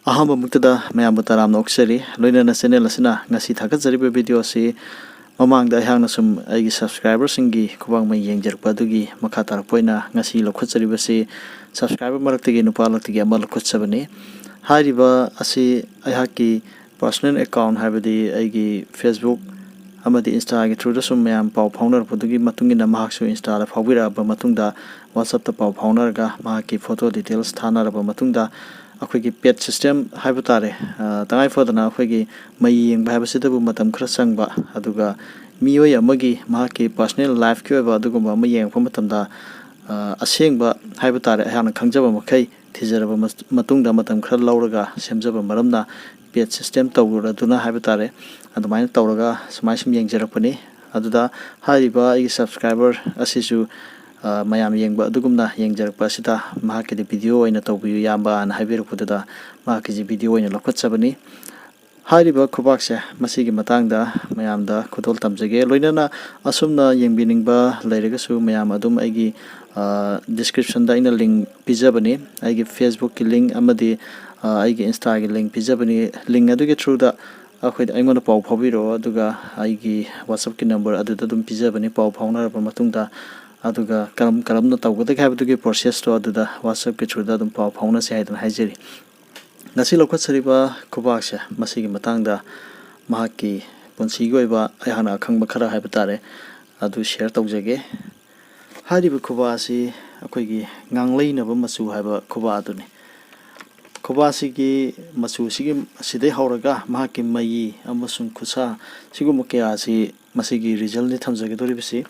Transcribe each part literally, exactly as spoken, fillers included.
ꯑꯍꯥꯟꯕꯃꯛꯇꯗ ꯃꯌꯥꯝꯕꯨ ꯇꯔꯥꯝꯅ ꯑꯣꯛꯆꯔꯤ꯫ ꯂꯣꯏꯅꯅ channel ꯑꯁꯤꯅ ꯉꯁꯤ ꯊꯥꯒꯠꯆꯔꯤꯕ video ꯑꯁꯤ ꯃꯃꯥꯡꯗ ꯑꯩꯍꯥꯛꯅ ꯁꯨꯝ ꯑꯩꯒꯤ subscriberꯁꯤꯡꯒꯤ ꯈꯨꯕꯥꯡ ꯃꯩ ꯌꯦꯡꯖꯔꯛꯄ ꯑꯗꯨꯒꯤ ꯃꯈꯥ ꯇꯥꯔꯛꯄ ꯑꯣꯏꯅ ꯉꯁꯤ ꯂꯧꯈꯠꯆꯔꯤꯕꯁꯤ subscriber ꯃꯔꯛꯇꯒꯤ ꯅꯨꯄꯥ ꯂꯛꯇꯒꯤ ꯑꯃ ꯂꯧꯈꯠꯆꯕꯅꯤ꯫ ꯍꯥꯏꯔꯤꯕ ꯑꯁꯤ ꯑꯩꯍꯥꯛꯀꯤ personal account, ꯍꯥꯏꯕꯗꯤ ꯑꯩꯒꯤ Facebook ꯑꯃꯗꯤ Instaꯒꯤ throughꯗ ꯁꯨꯝ ꯃꯌꯥꯝ ꯄꯥꯎ ꯐꯥꯎꯅꯔꯛꯄꯗꯨꯒꯤ ꯃꯇꯨꯡ ꯏꯟꯅ ꯃꯍꯥꯛꯁꯨ Instaꯗ ꯐꯥꯎꯕꯤꯔꯛꯑꯕ ꯃꯇꯨꯡꯗ WhatsAppꯇ ꯄꯥꯎ ꯐꯥꯎꯅꯔꯒ ꯃꯍꯥꯛꯀꯤ photo details ꯊꯥꯅꯔꯕ ꯃꯇꯨꯡꯗ ꯑꯩꯈꯣꯏꯒꯤ paid system ꯍꯥꯏꯕ ꯇꯥꯔꯦ, ꯑ, ꯇꯉꯥꯏ ꯐꯗꯅ ꯑꯩꯈꯣꯏꯒꯤ ꯃꯩ ꯌꯦꯡꯕ ꯍꯥꯏꯕꯁꯤꯗꯕꯨ ꯃꯇꯝ ꯈꯔ ꯆꯪꯕ, ꯑꯗꯨꯒ ꯃꯤꯑꯣꯏ ꯑꯃꯒꯤ ꯃꯍꯥꯛꯀꯤ personal lifeꯀꯤ ꯑꯣꯏꯕ ꯑꯗꯨꯒꯨꯝꯕ ꯑꯃ ꯌꯦꯡꯉꯛꯄ ꯃꯇꯝꯗ, ꯑ, ꯑꯁꯦꯡꯕ ꯍꯥꯏꯕ ꯇꯥꯔꯦ, ꯑꯩꯍꯥꯛꯅ ꯈꯪꯖꯕ ꯃꯈꯩ ꯊꯤꯖꯔꯕ ꯃꯇꯨꯡꯗ ꯃꯇꯝ ꯈꯔ ꯂꯧꯔꯒ ꯁꯦꯝꯖꯕ ꯃꯔꯝꯅ paid system ꯇꯧꯔꯗꯨꯅ ꯍꯥꯏꯕ ꯇꯥꯔꯦ, ꯑꯗꯨꯃꯥꯏꯅ ꯇꯧꯔꯒ ꯁꯨꯃꯥꯏꯅ ꯁꯨꯝ ꯌꯦꯡꯖꯔꯛꯄꯅꯤ꯫ ꯑꯗꯨꯗ ꯍꯥꯏꯔꯤꯕ ꯑꯩꯒꯤ subscriber ꯑꯁꯤꯁꯨ, ꯑ, ꯃꯌꯥꯝ ꯌꯦꯡꯕ ꯑꯗꯨꯒꯨꯝꯅ ꯌꯦꯡꯖꯔꯛꯄ ꯑꯁꯤꯗ ꯃꯍꯥꯛꯀꯤꯗꯤ video ꯑꯣꯏꯅ ꯇꯧꯕꯤꯌꯨ ꯏꯌꯥꯝꯕꯅ ꯍꯥꯏꯕꯤꯔꯛꯄꯗꯨꯗ ꯃꯍꯥꯛꯀꯤꯁꯤ video ꯑꯣꯏꯅ ꯂꯧꯈꯠꯆꯕꯅꯤ꯫ ꯍꯥꯏꯔꯤꯕ ꯈꯨꯕꯥꯛꯁꯦ ꯃꯁꯤꯒꯤ ꯃꯇꯥꯡꯗ ꯃꯌꯥꯝꯗ ꯈꯨꯗꯣꯜ ꯇꯝꯖꯒꯦ꯫ ꯂꯣꯏꯅꯅ ꯑꯁꯨꯝꯅ ꯌꯦꯡꯕꯤꯅꯤꯡꯕ ꯂꯩꯔꯒꯁꯨ ꯃꯌꯥꯝ ꯑꯗꯨꯝ ꯑꯩꯒꯤ, ꯑ, descriptionꯗ ꯑꯩꯅ link ꯄꯤꯖꯕꯅꯤ, ꯑꯩꯒꯤ Facebookꯀꯤ link ꯑꯃꯗꯤ, ꯑ, ꯑꯩꯒꯤ Instaꯒꯤ link ꯄꯤꯖꯕꯅꯤ꯫ Link ꯑꯗꯨꯒꯤ throughꯗ ꯑꯩꯈꯣꯏꯗ, ꯑꯩꯉꯣꯟꯗ ꯄꯥꯎ ꯐꯥꯎꯕꯤꯔꯛꯑꯣ, ꯑꯗꯨꯒ ꯑꯩꯒꯤ WhatsAppꯀꯤ number ꯑꯗꯨꯗ ꯑꯗꯨꯝ ꯄꯤꯖꯕꯅꯤ꯫ ꯄꯥꯎ ꯐꯥꯎꯅꯔꯕ ꯃꯇꯨꯡꯗ, ꯑꯗꯨꯒ ꯀꯔꯝ ꯀꯔꯝꯅ ꯇꯧꯒꯗꯒꯦ ꯍꯥꯏꯕꯗꯨꯒꯤ processꯇꯣ ꯑꯗꯨꯗ WhatsAppꯀꯤ throughꯗ ꯑꯗꯨꯝ ꯄꯥꯎ ꯐꯥꯎꯅꯁꯤ ꯍꯥꯏꯗꯨꯅ ꯍꯥꯏꯖꯔꯤ꯫ ꯉꯁꯤ ꯂꯧꯈꯠꯆꯔꯤꯕ ꯈꯨꯕꯥꯛꯁꯦ, ꯃꯁꯤꯒꯤ ꯃꯇꯥꯡꯗ ꯃꯍꯥꯛꯀꯤ ꯄꯨꯟꯁꯤꯒꯤ ꯑꯣꯏꯕ ꯑꯩꯍꯥꯛꯅ ꯑꯈꯪꯕ ꯈꯔ ꯍꯥꯏꯕ ꯇꯥꯔꯦ, ꯑꯗꯨ share ꯇꯧꯖꯒꯦ꯫ ꯍꯥꯏꯔꯤꯕ ꯈꯨꯕꯥꯛ ꯑꯁꯤ ꯑꯩꯈꯣꯏꯒꯤ ꯉꯥꯡꯂꯩꯅꯕ ꯃꯆꯨ ꯍꯥꯏꯕ ꯈꯨꯕꯥꯛ ꯑꯗꯨꯅꯤ꯫ ꯈꯨꯕꯥꯛ ꯑꯁꯤꯒꯤ ꯃꯆꯨ ꯑꯁꯤꯒꯤ, ꯑꯁꯤꯗꯩ ꯍꯧꯔꯒ ꯃꯍꯥꯛꯀꯤ ꯃꯌꯤ ꯑꯃꯁꯨꯡ ꯈꯨꯠꯁꯥ, ꯁꯤꯒꯨꯝꯕ ꯀꯌꯥ ꯑꯁꯤ ꯃꯁꯤꯒꯤ resultꯅꯤ ꯊꯝꯖꯒꯗꯧꯔꯤꯕꯁꯤ꯫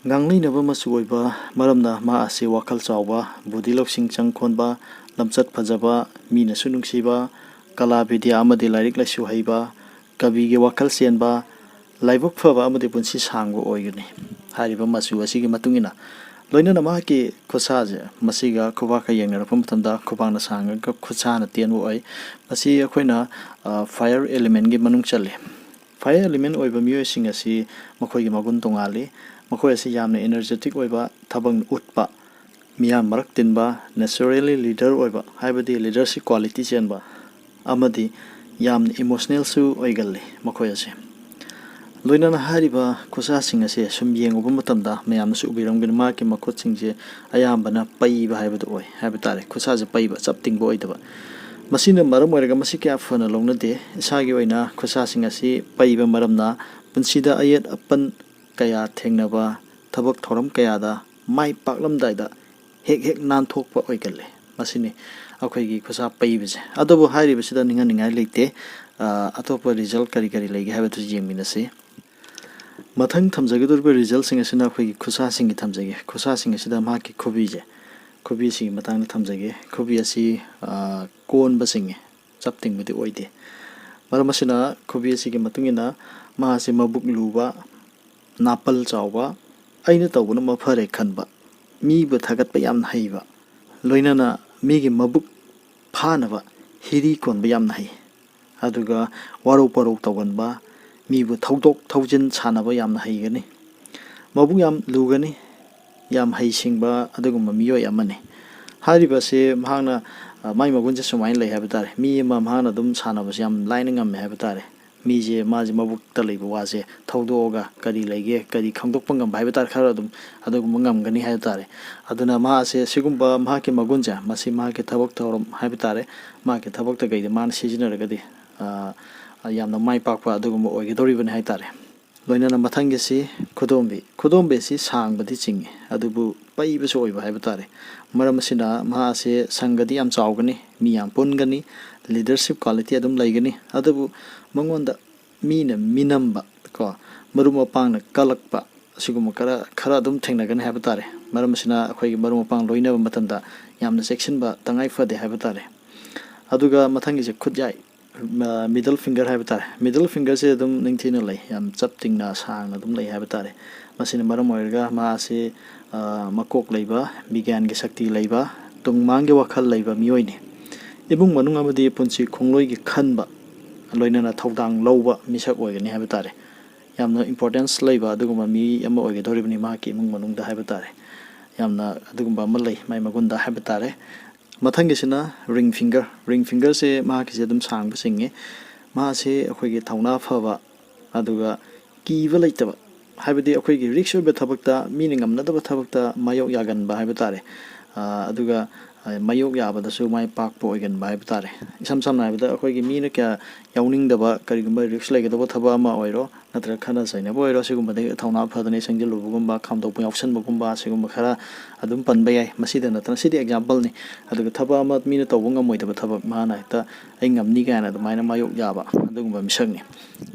ꯉꯥꯡꯂꯩꯅꯕ ꯃꯆꯨ ꯑꯣꯏꯕ ꯃꯔꯝꯅ ꯃꯍꯥꯛ ꯑꯁꯤ ꯋꯥꯈꯜ ꯆꯥꯎꯕ, ꯕꯨꯙꯤ ꯂꯧꯁꯤꯡ ꯆꯪ ꯀꯣꯟꯕ, ꯂꯝꯆꯠ ꯐꯖꯕ, ꯃꯤꯅꯁꯨ ꯅꯨꯡꯁꯤꯕ, ꯀꯂꯥ ꯕꯤꯗ꯭ꯌꯥ ꯑꯃꯗꯤ ꯂꯥꯏꯔꯤꯛ ꯂꯥꯏꯁꯨ ꯍꯩꯕ, ꯀꯕꯤꯒꯤ ꯋꯥꯈꯜ ꯆꯦꯟꯕ, ꯂꯥꯏꯕꯛ ꯐꯕ ꯑꯃꯗꯤ ꯄꯨꯟꯁꯤ ꯁꯥꯡꯕ ꯑꯣꯏꯒꯅꯤ꯫ ꯍꯥꯏꯔꯤꯕ ꯃꯆꯨ ꯑꯁꯤꯒꯤ ꯃꯇꯨꯡ ꯏꯟꯅ, ꯂꯣꯏꯅꯅ ꯃꯍꯥꯛꯀꯤ ꯈꯨꯠꯁꯥꯁꯦ ꯃꯁꯤꯒ ꯈꯨꯕꯥꯛꯀ ꯌꯦꯡꯅꯔꯛꯄ ꯃꯇꯝꯗ ꯈꯨꯕꯥꯛꯅ ꯁꯥꯡꯉꯒ ꯈꯨꯠꯁꯥꯅ ꯇꯦꯟꯕ ꯑꯣꯏ꯫ ꯃꯁꯤ ꯑꯩꯈꯣꯏꯅ, ꯑ, fire elementꯀꯤ ꯃꯅꯨꯡ ꯆꯜꯂꯤ꯫ Fire element ꯑꯣꯏꯕ ꯃꯤꯑꯣꯏꯁꯤꯡ ꯑꯁꯤ ꯃꯈꯣꯏꯒꯤ ꯃꯒꯨꯟ ꯇꯣꯉꯥꯜꯂꯤ꯫ ꯃꯈꯣꯏ ꯑꯁꯤ ꯌꯥꯝꯅ energetic ꯑꯣꯏꯕ, ꯊꯕꯛ ꯎꯠꯄ, ꯃꯤꯌꯥꯝ ꯃꯔꯛ ꯇꯤꯟꯕ, naturally leader ꯑꯣꯏꯕ, ꯍꯥꯏꯕꯗꯤ leadership quality ꯆꯦꯟꯕ, ꯑꯃꯗꯤ ꯌꯥꯝꯅ ꯏꯃꯣꯁꯅꯦꯜꯁꯨ ꯑꯣꯏꯒꯜꯂꯤ ꯃꯈꯣꯏ ꯑꯁꯦ꯫ ꯂꯣꯏꯅꯅ ꯍꯥꯏꯔꯤꯕ ꯈꯨꯠꯁꯥꯁꯤꯡ ꯑꯁꯦ ꯁꯨꯝ ꯌꯦꯡꯉꯨꯕ ꯃꯇꯝꯗ ꯃꯌꯥꯝꯅꯁꯨ ꯎꯕꯤꯔꯝꯒꯅꯤ, ꯃꯍꯥꯛꯀꯤ ꯃꯈꯨꯠꯁꯤꯡꯁꯦ ꯑꯌꯥꯝꯕꯅ ꯄꯩꯕ ꯍꯥꯏꯕꯗꯨ ꯑꯣꯏ ꯍꯥꯏꯕ ꯇꯥꯔꯦ꯫ ꯈꯨꯠꯁꯥꯁꯦ ꯄꯩꯕ, ꯆꯞ ꯇꯤꯡꯕ ꯑꯣꯏꯗꯕ꯫ ꯃꯁꯤꯅ ꯃꯔꯝ ꯑꯣꯏꯔꯒ ꯃꯁꯤ ꯀꯌꯥ ꯐꯅ ꯂꯧꯅꯗꯦ꯫ ꯏꯁꯥꯒꯤ ꯑꯣꯏꯅ ꯈꯨꯠꯁꯥꯁꯤꯡ ꯑꯁꯤ ꯄꯩꯕ ꯃꯔꯝꯅ ꯄꯨꯟꯁꯤꯗ ꯑꯌꯦꯠ ꯑꯄꯟ ꯀꯌꯥ ꯊꯦꯡꯅꯕ, ꯊꯕꯛ ꯊꯧꯔꯝ ꯀꯌꯥꯗ ꯃꯥꯏ ꯄꯥꯛꯂꯝꯗꯥꯏꯗ ꯍꯦꯛ ꯍꯦꯛ ꯅꯥꯟꯊꯣꯛꯄ ꯑꯣꯏꯒꯜꯂꯤ꯫ ꯃꯁꯤꯅꯤ ꯑꯩꯈꯣꯏꯒꯤ ꯈꯨꯠꯁꯥ ꯄꯩꯕꯁꯦ꯫ ꯑꯗꯨꯕꯨ ꯍꯥꯏꯔꯤꯕꯁꯤꯗ ꯅꯤꯡꯍꯟꯅꯤꯡꯉꯥꯏ ꯂꯩꯇꯦ꯫ ꯑ, ꯑꯇꯣꯞꯄ ꯔꯤꯖꯜ ꯀꯔꯤ ꯀꯔꯤ ꯂꯩꯒꯦ ꯍꯥꯏꯕꯗꯨꯁꯨ ꯌꯦꯡꯃꯤꯟꯅꯁꯤ꯫ ꯃꯊꯪ ꯊꯝꯖꯒꯗꯧꯔꯤꯕ ꯔꯤꯖꯜꯁꯤꯡ ꯑꯁꯤꯅ ꯑꯩꯈꯣꯏꯒꯤ ꯈꯨꯠꯁꯥꯁꯤꯡꯒꯤ ꯊꯝꯖꯒꯦ꯫ ꯈꯨꯠꯁꯥꯁꯤꯡ ꯑꯁꯤꯗ ꯃꯍꯥꯛꯀꯤ ꯈꯨꯕꯤꯁꯦ, ꯈꯨꯕꯤꯁꯤꯒꯤ ꯃꯇꯥꯡꯗ ꯊꯝꯖꯒꯦ꯫ ꯈꯨꯕꯤ ꯑꯁꯤ, ꯑ, ꯀꯣꯟꯕ ꯆꯤꯡꯉꯤ, ꯆꯞ ꯇꯤꯡꯕꯗꯤ ꯑꯣꯏꯗꯦ꯫ ꯃꯔꯝ ꯑꯁꯤꯅ ꯈꯨꯕꯤ ꯑꯁꯤꯒꯤ ꯃꯇꯨꯡ ꯏꯟꯅ ꯃꯍꯥꯛꯁꯤ ꯃꯕꯨꯛ ꯂꯨꯕ, ꯅꯥꯄꯜ ꯆꯥꯎꯕ, ꯑꯩꯅ ꯇꯧꯕꯅ ꯃꯐꯔꯦ ꯈꯟꯕ, ꯃꯤꯕꯨ ꯊꯥꯒꯠꯄ ꯌꯥꯝꯅ ꯍꯩꯕ, ꯂꯣꯏꯅꯅ ꯃꯤꯒꯤ ꯃꯕꯨꯛ ꯐꯥꯅꯕ ꯍꯤꯔꯤ ꯀꯣꯟꯕ ꯌꯥꯝꯅ ꯍꯩ꯫ ꯑꯗꯨꯒ ꯋꯥꯔꯧ ꯄꯔꯧ ꯇꯧꯒꯟꯕ, ꯃꯤꯕꯨ ꯊꯧꯗꯣꯛ ꯊꯧꯖꯤꯟ ꯁꯥꯟꯅꯕ ꯌꯥꯝꯅ ꯍꯩꯒꯅꯤ꯫ ꯃꯕꯨꯛ ꯌꯥꯝ ꯂꯨꯒꯅꯤ, ꯌꯥꯝ ꯍꯩꯁꯤꯡꯕ ꯑꯗꯨꯒꯨꯝꯕ ꯃꯤꯑꯣꯏ ꯑꯃꯅꯤ꯫ ꯍꯥꯏꯔꯤꯕꯁꯤ ꯃꯍꯥꯛꯅ, ꯑ, ꯃꯥꯏ ꯃꯒꯨꯟꯁꯦ ꯁꯨꯃꯥꯏꯅ ꯂꯩ ꯍꯥꯏꯕ ꯇꯥꯔꯦ꯫ ꯃꯤ ꯑꯃ ꯃꯍꯥꯛꯅ ꯑꯗꯨꯝ ꯁꯥꯟꯅꯕꯁꯦ ꯌꯥꯝ ꯂꯥꯏꯅ ꯉꯝꯃꯦ ꯍꯥꯏꯕ ꯇꯥꯔꯦ꯫ ꯃꯤꯁꯦ, ꯃꯥꯁꯦ ꯃꯕꯨꯛꯇ ꯂꯩꯕ ꯋꯥꯁꯦ ꯊꯧꯗꯣꯛꯑꯒ ꯀꯔꯤ ꯂꯩꯒꯦ, ꯀꯔꯤ ꯈꯪꯗꯣꯛꯄ ꯉꯝꯕ ꯍꯥꯏꯕ ꯇꯥꯔꯦ, ꯈꯔ ꯑꯗꯨꯝ ꯑꯗꯨꯒꯨꯝꯕ ꯉꯝꯒꯅꯤ ꯍꯥꯏꯕ ꯇꯥꯔꯦ꯫ ꯑꯗꯨꯅ ꯃꯍꯥꯛꯁꯦ ꯁꯤꯒꯨꯝꯕ ꯃꯍꯥꯛꯀꯤ ꯃꯒꯨꯟꯁꯦ, ꯃꯁꯤ ꯃꯍꯥꯛꯀꯤ ꯊꯕꯛ ꯊꯧꯔꯝ ꯍꯥꯏꯕ ꯇꯥꯔꯦ, ꯃꯍꯥꯛꯀꯤ ꯊꯕꯛꯇ ꯀꯩꯗ ꯃꯥꯅ ꯁꯤꯖꯤꯟꯅꯔꯒꯗꯤ, ꯑ, ꯌꯥꯝꯅ ꯃꯥꯏ ꯄꯥꯛꯄ ꯑꯗꯨꯒꯨꯝꯕ ꯑꯣꯏꯒꯗꯧꯔꯤꯕꯅꯤ ꯍꯥꯏ ꯇꯥꯔꯦ꯫ ꯂꯣꯏꯅꯅ ꯃꯊꯪꯒꯤꯁꯤ ꯈꯨꯗꯣꯝꯕꯤ꯫ ꯈꯨꯗꯣꯝꯕꯤ ꯑꯁꯤ ꯁꯥꯡꯕꯗꯤ ꯆꯤꯡꯉꯤ, ꯑꯗꯨꯕꯨ ꯄꯩꯕꯁꯨ ꯑꯣꯏꯕ ꯍꯥꯏꯕ ꯇꯥꯔꯦ꯫ ꯃꯔꯝ ꯑꯁꯤꯅ ꯃꯍꯥꯛ ꯑꯁꯤ ꯁꯪꯒꯗꯤ ꯌꯥꯝ ꯆꯥꯎꯒꯅꯤ, ꯃꯤ ꯌꯥꯝ ꯄꯨꯟꯒꯅꯤ, ꯂꯤꯗꯔꯁꯤꯞ ꯀ꯭ꯋꯥꯂꯤꯇꯤ ꯑꯗꯨꯝ ꯂꯩꯒꯅꯤ꯫ ꯑꯗꯨꯕꯨ ꯃꯉꯣꯟꯗ ꯃꯤꯅ ꯃꯤꯅꯝꯕ, ꯀꯣ, ꯃꯔꯨꯞ ꯃꯄꯥꯡꯅ ꯀꯜꯂꯛꯄ, ꯑꯁꯤꯒꯨꯝꯕ ꯈꯔ, ꯈꯔ ꯑꯗꯨꯝ ꯊꯦꯡꯅꯒꯅꯤ ꯍꯥꯏꯕ ꯇꯥꯔꯦ꯫ ꯃꯔꯝ ꯑꯁꯤꯅ ꯑꯩꯈꯣꯏꯒꯤ ꯃꯔꯨꯞ ꯃꯄꯥꯡ ꯂꯣꯏꯅꯕ ꯃꯇꯝꯗ ꯌꯥꯝꯅ ꯆꯦꯛꯁꯤꯟꯕ ꯇꯉꯥꯏ ꯐꯗꯦ ꯍꯥꯏꯕ ꯇꯥꯔꯦ꯫ ꯑꯗꯨꯒ ꯃꯊꯪꯒꯤꯁꯦ ꯈꯨꯠꯌꯥꯏ, ꯃ-, ꯃꯤꯗꯜ ꯐꯤꯡꯒꯔ ꯍꯥꯏꯕ ꯇꯥꯔꯦ꯫ ꯃꯤꯗꯜ ꯐꯤꯡꯒꯔꯁꯦ ꯑꯗꯨꯝ ꯅꯤꯡꯊꯤꯅ ꯂꯩ, ꯌꯥꯝ ꯆꯞ ꯇꯤꯡꯅ ꯁꯥꯡꯅ ꯑꯗꯨꯝ ꯂꯩ ꯍꯥꯏꯕ ꯇꯥꯔꯦ꯫ ꯃꯁꯤꯅ ꯃꯔꯝ ꯑꯣꯏꯔꯒ ꯃꯍꯥꯛ ꯑꯁꯤ, ꯑ, ꯃꯀꯣꯛ ꯂꯩꯕ, ꯕꯤꯒ꯭ꯌꯥꯟꯒꯤ ꯁꯛꯇꯤ ꯂꯩꯕ, ꯇꯨꯡ ꯃꯥꯡꯒꯤ ꯋꯥꯈꯜ ꯂꯩꯕ ꯃꯤꯑꯣꯏꯅꯤ꯫ ꯏꯃꯨꯡ ꯃꯅꯨꯡ ꯑꯃꯗꯤ ꯄꯨꯟꯁꯤ ꯈꯣꯡꯂꯣꯏꯒꯤ ꯈꯟꯕ, ꯂꯣꯏꯅꯅ ꯊꯧꯗꯥꯡ ꯂꯧꯕ ꯃꯤꯁꯛ ꯑꯣꯏꯒꯅꯤ ꯍꯥꯏꯕ ꯇꯥꯔꯦ꯫ ꯌꯥꯝꯅ ꯏꯝꯄꯣꯔꯇꯦꯟꯁ ꯂꯩꯕ ꯑꯗꯨꯒꯨꯝꯕ ꯃꯤ ꯑꯃ ꯑꯣꯏꯒꯗꯧꯔꯤꯕꯅꯤ ꯃꯍꯥꯛꯀꯤ ꯏꯃꯨꯡ ꯃꯅꯨꯡꯗ ꯍꯥꯏꯕ ꯇꯥꯔꯦ꯫ ꯌꯥꯝꯅ ꯑꯗꯨꯒꯨꯝꯕ ꯑꯃ ꯂꯩ ꯃꯥꯏ ꯃꯒꯨꯟꯗ ꯍꯥꯏꯕ ꯇꯥꯔꯦ꯫ ꯃꯊꯪꯒꯤꯁꯤꯅ ring finger꯫ Ring fingerꯁꯦ ꯃꯍꯥꯛꯀꯤꯁꯦ ꯑꯗꯨꯝ ꯁꯥꯡꯕ ꯆꯤꯡꯉꯦ꯫ ꯃꯍꯥꯛꯁꯦ ꯑꯩꯈꯣꯏꯒꯤ ꯊꯧꯅꯥ ꯐꯕ, ꯑꯗꯨꯒ ꯀꯤꯕ ꯂꯩꯇꯕ, ꯍꯥꯏꯕꯗꯤ ꯑꯩꯈꯣꯏꯒꯤ risk ꯑꯣꯏꯕ ꯊꯕꯛꯇ, ꯃꯤꯅ ꯉꯝꯅꯗꯕ ꯊꯕꯛꯇ ꯃꯥꯌꯣꯛ ꯌꯥꯒꯟꯕ ꯍꯥꯏꯕ ꯇꯥꯔꯦ꯫ ꯑꯥ, ꯑꯗꯨꯒ, ꯑꯥ, ꯃꯥꯌꯣꯛ ꯌꯥꯕꯗꯁꯨ ꯃꯥꯏ ꯄꯥꯛꯄ ꯑꯣꯏꯒꯟꯕ ꯍꯥꯏꯕ ꯇꯥꯔꯦ꯫ ꯏꯁꯝ ꯁꯝꯅ ꯍꯥꯏꯔꯕꯗ, ꯑꯩꯈꯣꯏꯒꯤ ꯃꯤꯅ ꯀꯌꯥ ꯌꯥꯎꯅꯤꯡꯗꯕ ꯀꯔꯤꯒꯨꯝꯕ risk ꯂꯩꯒꯗꯧꯕ ꯊꯕꯛ ꯑꯃ ꯑꯣꯏꯔꯣ, ꯅꯠꯇ꯭ꯔꯒ ꯈꯠꯅ ꯆꯩꯅꯕ ꯑꯣꯏꯔꯣ, ꯁꯤꯒꯨꯝꯕꯗ ꯊꯧꯅꯥ ꯐꯗꯅ ꯆꯪꯁꯤꯜꯂꯨꯕꯒꯨꯝꯕ, ꯈꯥꯝꯗꯣꯛꯄ ꯌꯥꯎꯁꯟꯕꯒꯨꯝꯕ, ꯁꯤꯒꯨꯝꯕ ꯈꯔ ꯑꯗꯨꯝ ꯄꯟꯕ ꯌꯥꯏ꯫ ꯃꯁꯤꯗ ꯅꯠꯇꯅ, ꯁꯤꯗꯤ exampleꯅꯤ꯫ ꯑꯗꯨꯒ ꯊꯕꯛ ꯑꯃ ꯃꯤꯅ ꯇꯧꯕ ꯉꯝꯃꯣꯏꯗꯕ ꯊꯕꯛ ꯃꯥꯅ ꯍꯦꯛꯇ "ꯑꯩ ꯉꯝꯅꯤ" ꯀꯥꯏꯅ ꯑꯗꯨꯃꯥꯏꯅ ꯃꯥꯌꯣꯛ ꯌꯥꯕ ꯑꯗꯨꯒꯨꯝꯕ ꯃꯤꯁꯛꯅꯤ꯫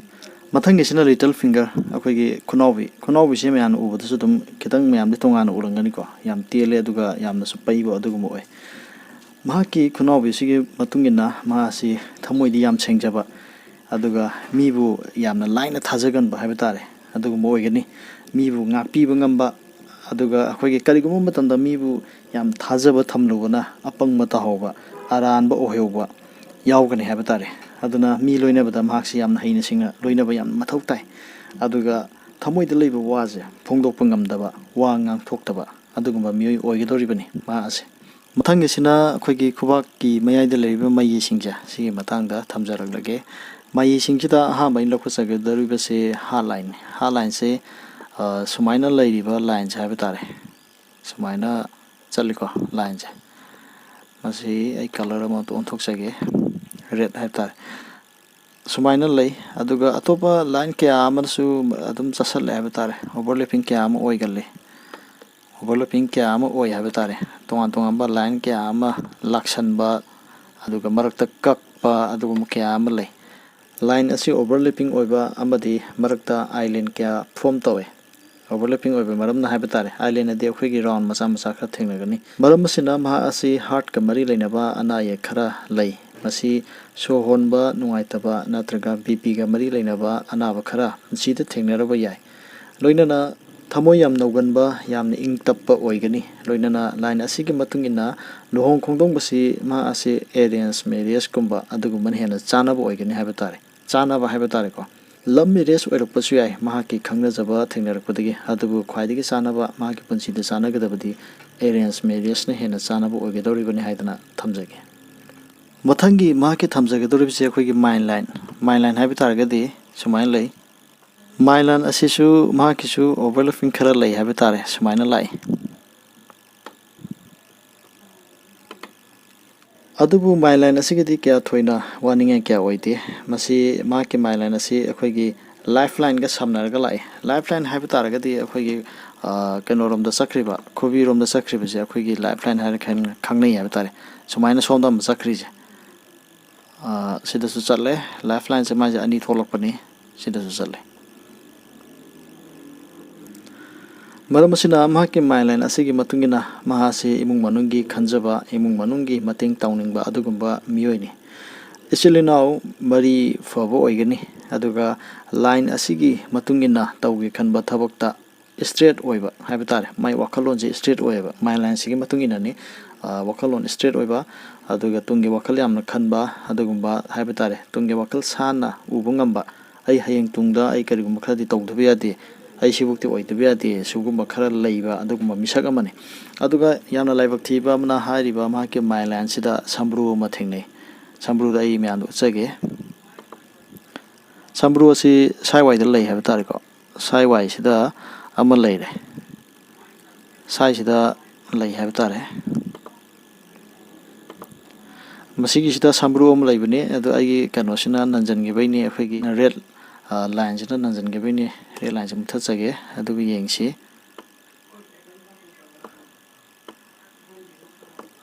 ꯃꯊꯪꯒꯤꯁꯤꯅ little finger, ꯑꯩꯈꯣꯏꯒꯤ ꯈꯨꯅꯥꯎꯕꯤ꯫ ꯈꯨꯅꯥꯎꯕꯤꯁꯦ ꯃꯌꯥꯝꯅ ꯎꯕꯗꯁꯨ ꯑꯗꯨꯝ ꯈꯤꯇꯪ ꯃꯌꯥꯝꯗꯤ ꯇꯣꯉꯥꯟꯅ ꯎꯔꯝꯒꯅꯤꯀꯣ꯫ ꯌꯥꯝ ꯇꯦꯜꯂꯦ, ꯑꯗꯨꯒ ꯌꯥꯝꯅꯁꯨ ꯄꯩꯕ ꯑꯗꯨꯒꯨꯝꯕ ꯑꯣꯏ꯫ ꯃꯍꯥꯛꯀꯤ ꯈꯨꯅꯥꯎꯕꯤꯁꯤꯒꯤ ꯃꯇꯨꯡ ꯏꯟꯅ ꯃꯍꯥꯛ ꯑꯁꯤ ꯊꯃꯣꯏꯗꯤ ꯌꯥꯝ ꯁꯦꯡꯖꯕ, ꯑꯗꯨꯒ ꯃꯤꯕꯨ ꯌꯥꯝꯅ ꯂꯥꯏꯅ ꯊꯥꯖꯒꯟꯕ ꯍꯥꯏꯕ ꯇꯥꯔꯦ, ꯑꯗꯨꯒꯨꯝꯕ ꯑꯣꯏꯒꯅꯤ꯫ ꯃꯤꯕꯨ ꯉꯥꯛꯄꯤꯕ ꯉꯝꯕ, ꯑꯗꯨꯒ ꯑꯩꯈꯣꯏꯒꯤ ꯀꯔꯤꯒꯨꯝꯕ ꯃꯇꯝꯗ ꯃꯤꯕꯨ ꯌꯥꯝ ꯊꯥꯖꯕ ꯊꯝꯂꯨꯕꯅ ꯑꯄꯪꯕ ꯇꯥꯍꯧꯕ, ꯑꯔꯥꯟꯕ ꯑꯣꯏꯍꯧꯕ ꯌꯥꯎꯒꯅꯤ ꯍꯥꯏꯕ ꯇꯥꯔꯦ꯫ ꯑꯗꯨꯅ ꯃꯤ ꯂꯣꯏꯅꯕꯗ ꯃꯍꯥꯛꯁꯤ ꯌꯥꯝꯅ ꯍꯩꯅ ꯁꯤꯡꯅ ꯂꯣꯏꯅꯕ ꯌꯥꯝꯅ ꯃꯊꯧ ꯇꯥꯏ꯫ ꯑꯗꯨꯒ ꯊꯃꯣꯏꯗ ꯂꯩꯕ ꯋꯥꯁꯦ ꯐꯣꯡꯗꯣꯛꯄ ꯉꯝꯗꯕ, ꯋꯥ ꯉꯥꯡꯊꯣꯛꯇꯕ ꯑꯗꯨꯒꯨꯝꯕ ꯃꯤꯑꯣꯏ ꯑꯣꯏꯒꯗꯧꯔꯤꯕꯅꯤ ꯃꯍꯥꯛ ꯑꯁꯦ꯫ ꯃꯊꯪꯒꯤꯁꯤꯅ ꯑꯩꯈꯣꯏꯒꯤ ꯈꯨꯕꯥꯛꯀꯤ ꯃꯌꯥꯏꯗ ꯂꯩꯔꯤꯕ ꯃꯌꯤꯁꯤꯡꯁꯦ, ꯁꯤꯒꯤ ꯃꯇꯥꯡꯗ ꯊꯝꯖꯔꯛꯂꯒꯦ꯫ ꯃꯌꯤꯁꯤꯡꯁꯤꯗ ꯑꯍꯥꯟꯕ ꯑꯩꯅ ꯂꯧꯈꯠꯆꯒꯗꯧꯔꯤꯕꯁꯤ heart lineꯅꯤ꯫ Heart lineꯁꯦ, ꯑ, ꯁꯨꯃꯥꯏꯅ ꯂꯩꯔꯤꯕ lineꯁꯦ ꯍꯥꯏꯕ ꯇꯥꯔꯦ꯫ ꯁꯨꯃꯥꯏꯅ ꯆꯠꯂꯤꯀꯣ, lineꯁꯦ꯫ ꯃꯁꯤ ꯑꯩ colour ꯑꯃ ꯑꯣꯟꯊꯣꯛꯆꯒꯦ, red ꯍꯥꯏꯕ ꯇꯥꯔꯦ꯫ ꯁꯨꯃꯥꯏꯅ ꯂꯩ꯫ ꯑꯗꯨꯒ ꯑꯇꯣꯞꯄ line ꯀꯌꯥ ꯑꯃꯁꯨ ꯑꯗꯨꯝ ꯆꯠꯁꯜꯂꯦ ꯍꯥꯏꯕ ꯇꯥꯔꯦ, overlapping ꯀꯌꯥ ꯑꯃ ꯑꯣꯏꯒꯜꯂꯤ꯫ Overlapping ꯀꯌꯥ ꯑꯃ ꯑꯣꯏ ꯍꯥꯏꯕ ꯇꯥꯔꯦ꯫ ꯇꯣꯉꯥꯟ ꯇꯣꯉꯥꯟꯕ line ꯀꯌꯥ ꯑꯃ ꯂꯥꯛꯁꯟꯕ, ꯑꯗꯨꯒ ꯃꯔꯛꯇ ꯀꯛꯄ, ꯑꯗꯨꯒꯨꯝꯕ ꯀꯌꯥ ꯑꯃ ꯂꯩ꯫ Line ꯑꯁꯤ overlapping ꯑꯣꯏꯕ ꯑꯃꯗꯤ ꯃꯔꯛꯇ island ꯀꯌꯥ form ꯇꯧꯏ꯫ Overlapping ꯑꯣꯏꯕ ꯃꯔꯝꯅ ꯍꯥꯏꯕ ꯇꯥꯔꯦ꯫ Island ꯑꯗꯤ ꯑꯩꯈꯣꯏꯒꯤ round ꯃꯆꯥ ꯃꯆꯥ ꯈꯔ ꯊꯦꯡꯅꯒꯅꯤ꯫ ꯃꯔꯝ ꯑꯁꯤꯅ ꯃꯍꯥꯛ ꯑꯁꯤ heartꯀ ꯃꯔꯤ ꯂꯩꯅꯕ ꯑꯅꯥ ꯑꯌꯦꯛ ꯈꯔ ꯂꯩ꯫ ꯃꯁꯤ ꯁꯣꯔ ꯍꯣꯟꯕ ꯅꯨꯡꯉꯥꯏꯇꯕ ꯅꯠꯇ꯭ꯔꯒ BPꯒ ꯃꯔꯤ ꯂꯩꯅꯕ ꯑꯅꯥꯕ ꯈꯔ ꯄꯨꯟꯁꯤꯗ ꯊꯦꯡꯅꯔꯕ ꯌꯥꯏ꯫ ꯂꯣꯏꯅꯅ ꯊꯃꯣꯏ ꯌꯥꯝ ꯅꯧꯒꯟꯕ, ꯌꯥꯝꯅ ꯏꯪ ꯇꯞꯄ ꯑꯣꯏꯒꯅꯤ꯫ ꯂꯣꯏꯅꯅ line ꯑꯁꯤꯒꯤ ꯃꯇꯨꯡ ꯏꯟꯅ ꯂꯨꯍꯣꯡ ꯈꯣꯡꯗꯣꯡꯕꯁꯤ ꯃꯍꯥꯛ ꯑꯁꯤ arrange marriageꯀꯨꯝꯕ ꯑꯗꯨꯒꯨꯝꯕꯅ ꯍꯦꯟꯅ ꯆꯥꯅꯕ ꯑꯣꯏꯒꯅꯤ ꯍꯥꯏꯕ ꯇꯥꯔꯦ꯫ ꯆꯥꯅꯕ ꯍꯥꯏꯕ ꯇꯥꯔꯦꯀꯣ꯫ Love marriage ꯑꯣꯏꯔꯛꯄꯁꯨ ꯌꯥꯏ ꯃꯍꯥꯛꯀꯤ ꯈꯪꯅꯖꯕ ꯊꯦꯡꯅꯔꯛꯄꯗꯒꯤ, ꯑꯗꯨꯕꯨ ꯈ꯭ꯋꯥꯏꯗꯒꯤ ꯆꯥꯅꯕ, ꯃꯍꯥꯛꯀꯤ ꯄꯨꯟꯁꯤꯗ ꯆꯥꯅꯒꯗꯕꯗꯤ ꯑꯦꯔꯦꯟꯖ ꯃꯦꯔꯤꯌꯦꯖꯅ ꯍꯦꯟꯅ ꯆꯥꯟꯅꯕ ꯑꯣꯏꯒꯗꯧꯔꯤꯕꯅꯤ ꯍꯥꯏꯗꯅ ꯊꯝꯖꯒꯦ꯫ ꯃꯊꯪꯒꯤ ꯃꯍꯥꯛꯀꯤ ꯊꯝꯖꯒꯗꯧꯔꯤꯕꯁꯦ ꯑꯩꯈꯣꯏꯒꯤ ꯃꯥꯏꯟ ꯂꯥꯏꯟ꯫ ꯃꯥꯏꯟ ꯂꯥꯏꯟ ꯍꯥꯏꯕ ꯇꯥꯔꯒꯗꯤ ꯁꯨꯃꯥꯏꯅ ꯂꯩ꯫ ꯃꯥꯏꯟ ꯂꯥꯏꯟ ꯑꯁꯤꯁꯨ ꯃꯍꯥꯛꯀꯤꯁꯨ ꯑꯣꯚꯔꯂꯦꯄꯤꯡ ꯈꯔ ꯂꯩ ꯍꯥꯏꯕ ꯇꯥꯔꯦ, ꯁꯨꯃꯥꯏꯅ ꯂꯥꯛꯏ꯫ ꯑꯗꯨꯕꯨ ꯃꯥꯏꯟ ꯂꯥꯏꯟ ꯑꯁꯤꯒꯤꯗꯤ ꯀꯌꯥ ꯊꯣꯏꯅ ꯋꯥꯅꯤꯡꯉꯥꯏ ꯀꯌꯥ ꯑꯣꯏꯗꯦ꯫ ꯃꯁꯤ, ꯃꯍꯥꯛꯀꯤ ꯃꯥꯏꯟ ꯂꯥꯏꯟ ꯑꯁꯤ ꯑꯩꯈꯣꯏꯒꯤ ꯂꯥꯏꯐ ꯂꯥꯏꯟꯒ ꯁꯝꯅꯔꯒ ꯂꯥꯛꯏ꯫ ꯂꯥꯏꯐ ꯂꯥꯏꯟ ꯍꯥꯏꯕ ꯇꯥꯔꯒꯗꯤ ꯑꯩꯈꯣꯏꯒꯤ, ꯑ, ꯀꯩꯅꯣꯔꯣꯝꯗ ꯆꯠꯈ꯭ꯔꯤꯕ, ꯈꯨꯕꯤꯔꯣꯝꯗ ꯆꯠꯈ꯭ꯔꯤꯕꯁꯦ ꯑꯩꯈꯣꯏꯒꯤ ꯂꯥꯏꯐ ꯂꯥꯏꯟ ꯍꯥꯏꯅ ꯈꯪ-, ꯈꯪꯅꯩ ꯍꯥꯏꯕ ꯇꯥꯔꯦ꯫ ꯁꯨꯃꯥꯏꯅ ꯁꯣꯝꯗ ꯑꯃ ꯆꯠꯈ꯭ꯔꯤꯁꯦ꯫ ꯑ, ꯁꯤꯗꯁꯨ ꯆꯠꯂꯦ꯫ ꯂꯥꯏꯐ ꯂꯥꯏꯟꯁꯦ ꯃꯥꯏꯁꯦ ꯑꯅꯤ ꯊꯣꯛꯂꯛꯄꯅꯤ꯫ ꯁꯤꯗꯁꯨ ꯆꯠꯂꯦ꯫ ꯃꯔꯝ ꯑꯁꯤꯅ ꯃꯍꯥꯛꯀꯤ ꯃꯥꯏꯟ ꯂꯥꯏꯟ ꯑꯁꯤꯒꯤ ꯃꯇꯨꯡ ꯏꯟꯅ ꯃꯍꯥꯛ ꯑꯁꯤ ꯏꯃꯨꯡ ꯃꯅꯨꯡꯒꯤ ꯈꯟꯖꯕ, ꯏꯃꯨꯡ ꯃꯅꯨꯡꯒꯤ ꯃꯇꯦꯡ ꯇꯧꯅꯤꯡꯕ ꯑꯗꯨꯒꯨꯝꯕ ꯃꯤꯑꯣꯏꯅꯤ꯫ ꯏꯆꯤꯜ ꯏꯅꯥꯎ ꯃꯔꯤ ꯐꯕ ꯑꯣꯏꯒꯅꯤ꯫ ꯑꯗꯨꯒ ꯂꯥꯏꯟ ꯑꯁꯤꯒꯤ ꯃꯇꯨꯡ ꯏꯟꯅ ꯇꯧꯒꯦ ꯈꯟꯕ ꯊꯕꯛꯇ ꯏꯁꯇ꯭ꯔꯦꯠ ꯑꯣꯏꯕ ꯍꯥꯏꯕ ꯇꯥꯔꯦ꯫ ꯃꯥꯏ ꯋꯥꯈꯜꯂꯣꯟꯁꯦ ꯏꯁꯇ꯭ꯔꯦꯠ ꯑꯣꯏꯌꯦꯕ꯫ ꯃꯥꯏꯟ ꯂꯥꯏꯟꯁꯤꯒꯤ ꯃꯇꯨꯡ ꯏꯟꯅꯅꯤ꯫ ꯑ, ꯋꯥꯈꯜꯂꯣꯟ ꯏꯁꯇ꯭ꯔꯦꯠ ꯑꯣꯏꯕ, ꯑꯗꯨꯒ ꯇꯨꯡꯒꯤ ꯋꯥꯈꯜ ꯌꯥꯝꯅ ꯈꯟꯕ ꯑꯗꯨꯒꯨꯝꯕ ꯍꯥꯏꯕ ꯇꯥꯔꯦ꯫ ꯇꯨꯡꯒꯤ ꯋꯥꯈꯜ ꯁꯥꯟꯅ ꯎꯕ ꯉꯝꯕ, ꯑꯩ ꯍꯌꯦꯡ ꯇꯨꯡꯗ ꯑꯩ ꯀꯔꯤꯒꯨꯝꯕ ꯈꯔꯗꯤ ꯇꯧꯗꯕ ꯌꯥꯗꯦ, ꯑꯩ ꯁꯤꯕꯨꯛꯇꯤ ꯑꯣꯏꯗꯕ ꯌꯥꯗꯦ, ꯁꯤꯒꯨꯝꯕ ꯈꯔ ꯂꯩꯕ ꯑꯗꯨꯒꯨꯝꯕ ꯃꯤꯁꯛ ꯑꯃꯅꯤ꯫ ꯑꯗꯨꯒ ꯌꯥꯝꯅ ꯂꯥꯏꯕꯛ ꯊꯤꯕ ꯑꯃꯅ ꯍꯥꯏꯔꯤꯕ ꯃꯍꯥꯛꯀꯤ ꯃꯥꯏꯟ ꯂꯥꯏꯟꯁꯤꯗ ꯁꯝꯕ꯭ꯔꯨ ꯑꯃ ꯊꯦꯡꯅꯩ꯫ ꯁꯝꯕ꯭ꯔꯨꯗ ꯑꯩ ꯃꯌꯥꯝꯗ ꯎꯠꯆꯒꯦ꯫ ꯁꯝꯕ꯭ꯔꯨ ꯑꯁꯤ ꯁ꯭ꯋꯥꯏꯋꯥꯏꯗ ꯂꯩ ꯍꯥꯏꯕ ꯇꯥꯔꯦꯀꯣ꯫ ꯁ꯭ꯋꯥꯏꯋꯥꯏꯁꯤꯗ ꯑꯃ ꯂꯩꯔꯦ꯫ ꯁ꯭ꯋꯥꯏꯁꯤꯗ ꯂꯩ ꯍꯥꯏꯕ ꯇꯥꯔꯦ꯫ ꯃꯁꯤꯒꯤꯁꯤꯗ ꯁꯝꯕ꯭ꯔꯨ ꯑꯃ ꯂꯩꯕꯅꯤ, ꯑꯗꯣ ꯑꯩꯒꯤ ꯀꯩꯅꯣꯁꯤꯅ ꯅꯟꯖꯟꯈꯤꯕꯩꯅꯤ, ꯑꯩꯈꯣꯏꯒꯤ ꯔꯦꯠ, ꯑ, ꯂꯥꯏꯟꯁꯤꯅ ꯅꯟꯖꯟꯈꯤꯕꯩꯅꯤ꯫ ꯔꯦꯠ ꯂꯥꯏꯟꯁꯦ ꯃꯨꯊꯠꯆꯒꯦ, ꯑꯗꯨꯒ ꯌꯦꯡꯁꯤ꯫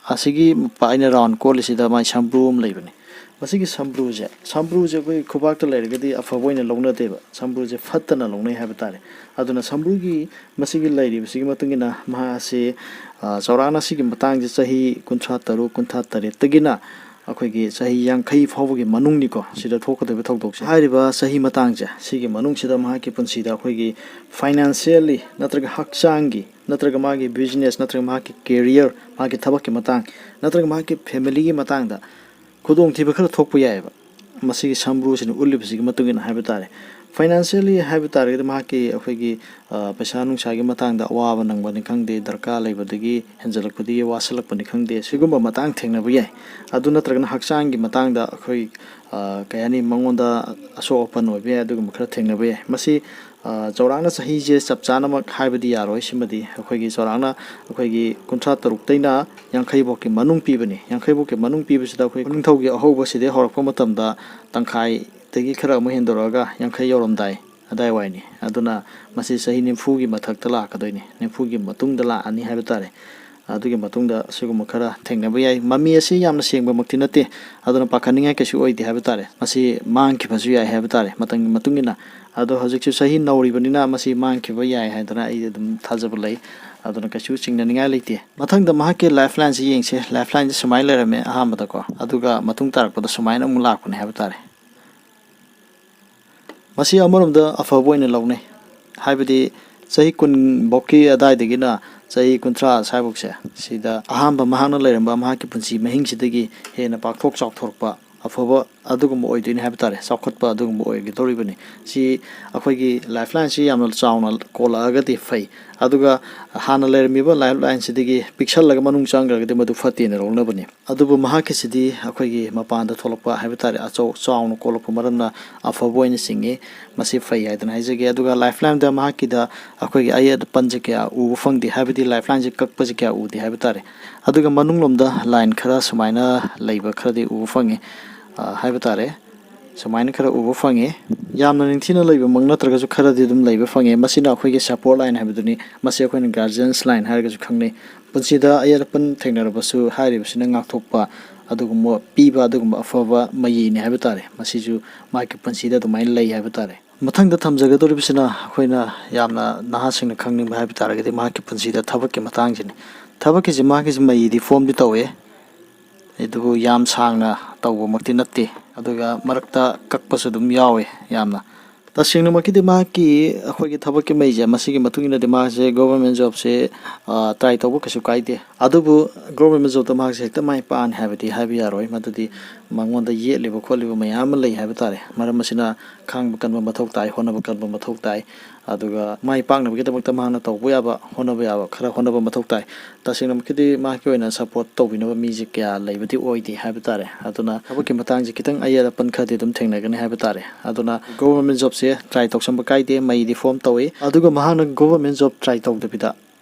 ꯑꯁꯤꯒꯤ ꯃꯄꯥ ꯑꯩꯅ ꯔꯥꯎꯟ ꯀꯣꯜꯂꯤꯁꯤꯗ ꯃꯥꯏ ꯁꯝꯕ꯭ꯔꯨ ꯑꯃ ꯂꯩꯕꯅꯤ꯫ ꯃꯁꯤꯒꯤ ꯁꯝꯕ꯭ꯔꯨꯁꯦ, ꯁꯝꯕ꯭ꯔꯨꯁꯦ ꯑꯩꯈꯣꯏ ꯈꯨꯕꯥꯛꯇ ꯂꯩꯔꯒꯗꯤ ꯑꯐꯕ ꯑꯣꯏꯅ ꯂꯧꯅꯗꯦꯕ, ꯁꯝꯕ꯭ꯔꯨꯁꯦ ꯐꯠꯇꯅ ꯂꯧꯅꯩ ꯍꯥꯏꯕ ꯇꯥꯔꯦ꯫ ꯑꯗꯨꯅ ꯁꯝꯕ꯭ꯔꯨꯒꯤ ꯃꯁꯤꯒꯤ ꯂꯩꯔꯤꯕꯁꯤꯒꯤ ꯃꯇꯨꯡ ꯏꯟꯅ ꯃꯍꯥꯛ ꯑꯁꯤ, ꯑ, ꯆꯥꯎꯔꯥꯛꯅ ꯁꯤꯒꯤ ꯃꯇꯥꯡꯁꯦ ꯆꯍꯤ ꯀꯨꯟꯊ꯭ꯔꯥ ꯇꯔꯨꯛ, ꯀꯨꯟꯊ꯭ꯔꯥ ꯇꯔꯦꯠꯇꯒꯤꯅ ꯑꯩꯈꯣꯏꯒꯤ ꯆꯍꯤ ꯌꯥꯡꯈꯩ ꯐꯥꯎꯕꯒꯤ ꯃꯅꯨꯡꯅꯤꯀꯣ, ꯁꯤꯗ ꯊꯣꯛꯀꯗꯧꯔꯤꯕ ꯊꯧꯗꯣꯛꯁꯦ꯫ ꯍꯥꯏꯔꯤꯕ ꯆꯍꯤ ꯃꯇꯥꯡꯁꯦ, ꯁꯤꯒꯤ ꯃꯅꯨꯡꯁꯤꯗ ꯃꯍꯥꯛꯀꯤ ꯄꯨꯟꯁꯤꯗ ꯑꯩꯈꯣꯏꯒꯤ ꯐꯥꯏꯅꯥꯟꯁꯤꯌꯦꯜꯂꯤ ꯅꯠꯇ꯭ꯔꯒ ꯍꯛꯆꯥꯡꯒꯤ ꯅꯠꯇ꯭ꯔꯒ ꯃꯥꯒꯤ ꯕꯤꯖꯤꯅꯦꯁ ꯅꯠꯇ꯭ꯔꯒ ꯃꯍꯥꯛꯀꯤ ꯀꯦꯔꯤꯌꯔ, ꯃꯥꯒꯤ ꯊꯕꯛꯀꯤ ꯃꯇꯥꯡ ꯅꯠꯇ꯭ꯔꯒ ꯃꯍꯥꯛꯀꯤ ꯐꯦꯃꯤꯂꯤꯒꯤ ꯃꯇꯥꯡꯗ ꯈꯨꯗꯣꯡꯊꯤꯕ ꯈꯔ ꯊꯣꯛꯄ ꯌꯥꯏꯑꯕ꯫ ꯃꯁꯤꯒꯤ ꯁꯝꯕ꯭ꯔꯨꯁꯤꯅ ꯎꯠꯂꯤꯕꯁꯤꯒꯤ ꯃꯇꯨꯡ ꯏꯟꯅ ꯍꯥꯏꯕ ꯇꯥꯔꯦ꯫ ꯐꯥꯏꯅꯥꯟꯁꯤꯌꯦꯜꯂꯤ ꯍꯥꯏꯕ ꯇꯥꯔꯒꯗꯤ ꯃꯍꯥꯛꯀꯤ ꯑꯩꯈꯣꯏꯒꯤ, ꯑ, ꯄꯩꯁꯥ ꯅꯨꯡꯁꯥꯒꯤ ꯃꯇꯥꯡꯗ ꯑꯋꯥꯕ ꯅꯪꯕꯅꯤ ꯈꯪꯗꯦ, ꯗꯔꯀꯥꯔ ꯂꯩꯕꯗꯒꯤ ꯍꯦꯟꯖꯜꯂꯛꯄꯗꯒꯤ ꯋꯥꯁꯤꯜꯂꯛꯄꯅꯤ ꯈꯪꯗꯦ, ꯁꯤꯒꯨꯝꯕ ꯃꯇꯥꯡ ꯊꯦꯡꯅꯕ ꯌꯥꯏ꯫ ꯑꯗꯨ ꯅꯠꯇ꯭ꯔꯒꯅ ꯍꯛꯆꯥꯡꯒꯤ ꯃꯇꯥꯡꯗ ꯑꯩꯈꯣꯏ, ꯑ, ꯀꯩ ꯍꯥꯏꯅꯤ, ꯃꯉꯣꯟꯗ ꯑꯁꯣꯛ ꯑꯄꯟ ꯑꯣꯏꯕ ꯌꯥꯏ, ꯑꯗꯨꯒꯨꯝꯕ ꯈꯔ ꯊꯦꯡꯅꯕ ꯌꯥꯏ꯫ ꯃꯁꯤ, ꯑ, ꯆꯥꯎꯔꯥꯛꯅ ꯆꯍꯤꯁꯦ ꯆꯞ ꯆꯥꯅꯃꯛ ꯍꯥꯏꯕꯗꯤ ꯌꯥꯔꯣꯏ꯫ ꯁꯤꯃꯗꯤ ꯑꯩꯈꯣꯏꯒꯤ ꯆꯥꯎꯔꯥꯛꯅ ꯑꯩꯈꯣꯏꯒꯤ ꯀꯨꯟꯊ꯭ꯔꯥ ꯇꯔꯨꯛꯇꯩꯅ ꯌꯥꯡꯈꯩ ꯐꯥꯎꯀꯤ ꯃꯅꯨꯡ ꯄꯤꯕꯅꯤ꯫ ꯌꯥꯡꯈꯩ ꯐꯥꯎꯀꯤ ꯃꯅꯨꯡ ꯄꯤꯕꯁꯤꯗ ꯑꯩꯈꯣꯏ ꯅꯤꯡꯊꯧꯒꯤ ꯑꯍꯧꯕꯁꯤꯗꯩ ꯍꯧꯔꯛꯄ ꯃꯇꯝꯗ ꯇꯪꯈꯥꯏꯗꯒꯤ ꯈꯔ ꯑꯃꯨꯛ ꯍꯦꯟꯗꯣꯔꯛꯑꯒ ꯌꯥꯡꯈꯩ ꯌꯧꯔꯝꯗꯥꯏ ꯑꯗꯥꯏꯋꯥꯏꯅꯤ꯫ ꯑꯗꯨꯅ ꯃꯁꯤ ꯆꯍꯤ ꯅꯤꯐꯨꯒꯤ ꯃꯊꯛꯇ ꯂꯥꯛꯀꯗꯣꯏꯅꯤ, ꯅꯤꯐꯨꯒꯤ ꯃꯇꯨꯡꯗ ꯂꯥꯛꯑꯅꯤ ꯍꯥꯏꯕ ꯇꯥꯔꯦ꯫ ꯑꯗꯨꯒꯤ ꯃꯇꯨꯡꯗ ꯑꯁꯤꯒꯨꯝꯕ ꯈꯔ ꯊꯦꯡꯅꯕ ꯌꯥꯏ꯫ ꯃꯃꯤ ꯑꯁꯤ ꯌꯥꯝꯅ ꯁꯦꯡꯕꯃꯛꯇꯤ ꯅꯠꯇꯦ, ꯑꯗꯨꯅ ꯄꯥꯈꯠꯅꯤꯡꯉꯥꯏ ꯀꯩꯁꯨ ꯑꯣꯏꯗꯦ ꯍꯥꯏꯕ ꯇꯥꯔꯦ꯫ ꯃꯁꯤ ꯃꯥꯡꯈꯤꯕꯁꯨ ꯌꯥꯏ ꯍꯥꯏꯕ ꯇꯥꯔꯦ, ꯃꯇꯝꯒꯤ ꯃꯇꯨꯡ ꯏꯟꯅ꯫ ꯑꯗꯣ ꯍꯧꯖꯤꯛꯁꯨ ꯆꯍꯤ ꯅꯧꯔꯤꯕꯅꯤꯅ ꯃꯁꯤ ꯃꯥꯡꯈꯤꯕ ꯌꯥꯏ ꯍꯥꯏꯗꯅ ꯑꯩ ꯑꯗꯨꯝ ꯊꯥꯖꯕ ꯂꯩ꯫ ꯑꯗꯨꯅ ꯀꯩꯁꯨ ꯆꯤꯡꯅꯅꯤꯡꯉꯥꯏ ꯂꯩꯇꯦ꯫ ꯃꯊꯪꯗ ꯃꯍꯥꯛꯀꯤ ꯂꯥꯏꯐ ꯂꯥꯏꯟꯁꯤ ꯌꯦꯡꯁꯦ꯫ ꯂꯥꯏꯐ ꯂꯥꯏꯟꯁꯤ ꯁꯨꯃꯥꯏꯅ ꯂꯩꯔꯝꯃꯦ ꯑꯍꯥꯟꯕꯗꯀꯣ, ꯑꯗꯨꯒ ꯃꯇꯨꯡ ꯇꯥꯔꯛꯄꯗ ꯁꯨꯃꯥꯏꯅ ꯑꯃꯨꯛ ꯂꯥꯛꯄꯅꯦ ꯍꯥꯏꯕ ꯇꯥꯔꯦ꯫ ꯃꯁꯤ ꯑꯃꯔꯣꯝꯗ ꯑꯐꯕ ꯑꯣꯏꯅ ꯂꯧꯅꯩ, ꯍꯥꯏꯕꯗꯤ ꯆꯍꯤ ꯀꯨꯟ ꯐꯥꯎꯀꯤ ꯑꯗꯥꯏꯗꯒꯤꯅ ꯆꯍꯤ ꯀꯨꯟꯊ꯭ꯔꯥ ꯁ꯭ꯋꯥꯏꯐꯥꯎꯁꯦ, ꯁꯤꯗ ꯑꯍꯥꯟꯕ ꯃꯍꯥꯛꯅ ꯂꯩꯔꯝꯕ ꯃꯍꯥꯛꯀꯤ ꯄꯨꯟꯁꯤ ꯃꯍꯤꯡꯁꯤꯗꯒꯤ ꯍꯦꯟꯅ ꯄꯥꯛꯊꯣꯛ ꯆꯥꯎꯊꯣꯔꯛꯄ, ꯑꯐꯕ ꯑꯗꯨꯒꯨꯝꯕ ꯑꯣꯏꯗꯣꯏꯅꯤ ꯍꯥꯏꯕ ꯇꯥꯔꯦ, ꯆꯥꯎꯈꯠꯄ ꯑꯗꯨꯒꯨꯝꯕ ꯑꯣꯏꯒꯗꯧꯔꯤꯕꯅꯤ꯫ ꯁꯤ ꯑꯩꯈꯣꯏꯒꯤ ꯂꯥꯏꯐ ꯂꯥꯏꯟꯁꯤ ꯌꯥꯝꯅ ꯆꯥꯎꯅ ꯀꯣꯜꯂꯛꯑꯒꯗꯤ ꯐꯩ, ꯑꯗꯨꯒ ꯍꯥꯟꯅ ꯂꯩꯔꯝꯃꯤꯕ ꯂꯥꯏꯐ ꯂꯥꯏꯟꯁꯤꯗꯒꯤ ꯄꯤꯛꯁꯜꯂꯒ ꯃꯅꯨꯡ ꯆꯪꯈ꯭ꯔꯒꯗꯤ ꯃꯗꯨ ꯐꯠꯇꯦꯅ ꯂꯧꯅꯕꯅꯤ꯫ ꯑꯗꯨꯕꯨ ꯃꯍꯥꯛꯀꯤꯁꯤꯗꯤ ꯑꯩꯈꯣꯏꯒꯤ ꯃꯄꯥꯟꯗ ꯊꯣꯛꯂꯛꯄ ꯍꯥꯏꯕ ꯇꯥꯔꯦ, ꯑꯆꯧ ꯆꯥꯎꯅ ꯀꯣꯛꯂꯛꯄ ꯃꯔꯝꯅ ꯑꯐꯕ ꯑꯣꯏꯅ ꯆꯤꯡꯏ꯫ ꯃꯁꯤ ꯐꯩ ꯍꯥꯏꯗꯅ ꯍꯥꯏꯖꯒꯦ꯫ ꯑꯗꯨꯒ ꯂꯥꯏꯐ ꯂꯥꯏꯟꯗ ꯃꯍꯥꯛꯀꯤꯗ ꯑꯩꯈꯣꯏꯒꯤ ꯑꯌꯦꯠ ꯑꯄꯟꯁꯦ ꯀꯌꯥ ꯎꯕ ꯐꯪꯗꯦ, ꯍꯥꯏꯕꯗꯤ ꯂꯥꯏꯐ ꯂꯥꯏꯟꯁꯦ ꯀꯛꯄꯁꯦ ꯀꯌꯥ ꯎꯗꯦ ꯍꯥꯏꯕ ꯇꯥꯔꯦ꯫ ꯑꯗꯨꯒ ꯃꯅꯨꯡꯂꯣꯝꯗ ꯂꯥꯏꯟ ꯈꯔ ꯁꯨꯃꯥꯏꯅ ꯂꯩꯕ ꯈꯔꯗꯤ ꯎꯕ ꯐꯪꯉꯤ, ꯑ, ꯍꯥꯏꯕ ꯇꯥꯔꯦ꯫ ꯁꯨꯃꯥꯏꯅ ꯈꯔ ꯎꯕ ꯐꯪꯉꯤ꯫ ꯌꯥꯝꯅ ꯅꯤꯡꯊꯤꯅ ꯂꯩꯕꯃꯛ ꯅꯠꯇ꯭ꯔꯒꯁꯨ ꯈꯔꯗꯤ ꯑꯗꯨꯝ ꯂꯩꯕ ꯐꯪꯉꯤ꯫ ꯃꯁꯤꯅ ꯑꯩꯈꯣꯏꯒꯤ ꯁꯞꯄꯣꯔꯠ ꯂꯥꯏꯟ ꯍꯥꯏꯕꯗꯨꯅꯤ꯫ ꯃꯁꯤ ꯑꯩꯈꯣꯏꯅ ꯒꯥꯔꯖꯤꯌꯟꯁ ꯂꯥꯏꯟ ꯍꯥꯏꯔꯒꯁꯨ ꯈꯪꯅꯩ꯫ ꯄꯨꯟꯁꯤꯗ ꯑꯌꯦꯠ ꯑꯄꯟ ꯊꯦꯡꯅꯔꯕꯁꯨ ꯍꯥꯏꯔꯤꯕꯁꯤꯅ ꯉꯥꯛꯊꯣꯛꯄ ꯑꯗꯨꯒꯨꯝꯕ ꯄꯤꯕ ꯑꯗꯨꯒꯨꯝꯕ ꯑꯐꯕ ꯃꯌꯦꯛꯅꯤ ꯍꯥꯏꯕ ꯇꯥꯔꯦ꯫ ꯃꯁꯤꯁꯨ ꯃꯍꯥꯛꯀꯤ ꯄꯨꯟꯁꯤꯗ ꯑꯗꯨꯃꯥꯏꯅ ꯂꯩ ꯍꯥꯏꯕ ꯇꯥꯔꯦ꯫ ꯃꯊꯪꯗ ꯊꯝꯖꯒꯗꯧꯔꯤꯕꯁꯤꯅ ꯑꯩꯈꯣꯏꯅ ꯌꯥꯝꯅ ꯅꯍꯥꯁꯤꯡꯅ ꯈꯪꯅꯤꯡꯕ ꯍꯥꯏꯕ ꯇꯥꯔꯒꯗꯤ ꯃꯍꯥꯛꯀꯤ ꯄꯨꯟꯁꯤꯗ ꯊꯕꯛꯀꯤ ꯃꯇꯥꯡꯁꯤꯅꯤ꯫ ꯊꯕꯛꯀꯤꯁꯤ ꯃꯍꯥꯛꯀꯤꯁꯤ ꯃꯌꯦꯛꯗꯤ ꯐꯣꯝꯗꯤ ꯇꯧꯋꯦ, ꯑꯗꯨꯕꯨ ꯌꯥꯝ ꯁꯥꯡꯅ ꯇꯧꯕꯃꯛꯇꯤ ꯅꯠꯇꯦ꯫ ꯑꯗꯨꯒ ꯃꯔꯛꯇ ꯀꯛꯄꯁꯨ ꯑꯗꯨꯝ ꯌꯥꯎꯋꯦ ꯌꯥꯝꯅ꯫ ꯇꯁꯦꯡꯅꯃꯛꯀꯤꯗꯤ ꯃꯍꯥꯛꯀꯤ ꯑꯩꯈꯣꯏꯒꯤ ꯊꯕꯛꯀꯤ ꯃꯩꯁꯦ, ꯃꯁꯤꯒꯤ ꯃꯇꯨꯡ ꯏꯟꯅꯗꯤ ꯃꯍꯥꯛꯁꯦ ꯒꯣꯕꯔꯃꯦꯟ ꯖꯣꯕꯁꯦ ꯇ꯭ꯔꯥꯏ ꯇꯧꯕ ꯀꯩꯁꯨ ꯀꯥꯏꯗꯦ꯫ ꯑꯗꯨꯕꯨ ꯒꯣꯕꯔꯃꯦꯟ ꯖꯣꯕꯇ ꯃꯍꯥꯛꯁꯦ ꯍꯦꯛꯇ ꯃꯥꯏ ꯄꯥꯛꯑꯅꯤ ꯍꯥꯏꯕꯗꯤ ꯍꯥꯏꯕ ꯌꯥꯔꯣꯏ꯫ ꯃꯗꯨꯗꯤ ꯃꯉꯣꯟꯗ ꯌꯦꯠꯂꯤꯕ ꯈꯣꯠꯂꯤꯕ ꯃꯌꯥꯝ ꯑꯃ ꯂꯩ ꯍꯥꯏꯕ ꯇꯥꯔꯦ꯫ ꯃꯔꯝ ꯑꯁꯤꯅ ꯈꯥꯡꯕ ꯀꯟꯕ ꯃꯊꯧ ꯇꯥꯏ, ꯍꯣꯠꯅꯕ ꯀꯟꯕ ꯃꯊꯧ ꯇꯥꯏ꯫ ꯑꯗꯨꯒ ꯃꯥꯏ ꯄꯥꯛꯅꯕꯒꯤꯗꯃꯛꯇ ꯃꯍꯥꯛꯅ ꯇꯧꯕ ꯌꯥꯕ, ꯍꯣꯠꯅꯕ ꯌꯥꯕ ꯈꯔ ꯍꯣꯠꯅꯕ ꯃꯊꯧ ꯇꯥꯏ꯫ ꯇꯁꯦꯡꯅꯃꯛꯀꯤꯗꯤ ꯃꯍꯥꯛꯀꯤ ꯑꯣꯏꯅ ꯁꯄꯣꯔꯠ ꯇꯧꯕꯤꯅꯕ ꯃꯤꯁꯦ ꯀꯌꯥ ꯂꯩꯕꯗꯤ ꯑꯣꯏꯗꯦ ꯍꯥꯏꯕ ꯇꯥꯔꯦ꯫ ꯑꯗꯨꯅ ꯊꯕꯛꯀꯤ ꯃꯇꯥꯡꯁꯦ ꯈꯤꯇꯪ ꯑꯌꯦꯠ ꯑꯄꯟ ꯈꯔꯗꯤ ꯑꯗꯨꯝ ꯊꯦꯡꯅꯒꯅꯤ ꯍꯥꯏꯕ ꯇꯥꯔꯦ꯫ ꯑꯗꯨꯅ ꯒꯣꯕꯔꯃꯦꯟ ꯖꯣꯕꯁꯦ ꯇ꯭ꯔꯥꯏ ꯇꯧꯁꯟꯕ ꯀꯥꯏꯗꯦ, ꯃꯩꯗꯤ ꯐꯣꯝ ꯇꯧꯏ꯫ ꯑꯗꯨꯒ ꯃꯍꯥꯛꯅ ꯒꯣꯕꯔꯃꯦꯟ ꯖꯣꯕ ꯇ꯭ꯔꯥꯏ ꯇꯧꯗꯕꯤꯗ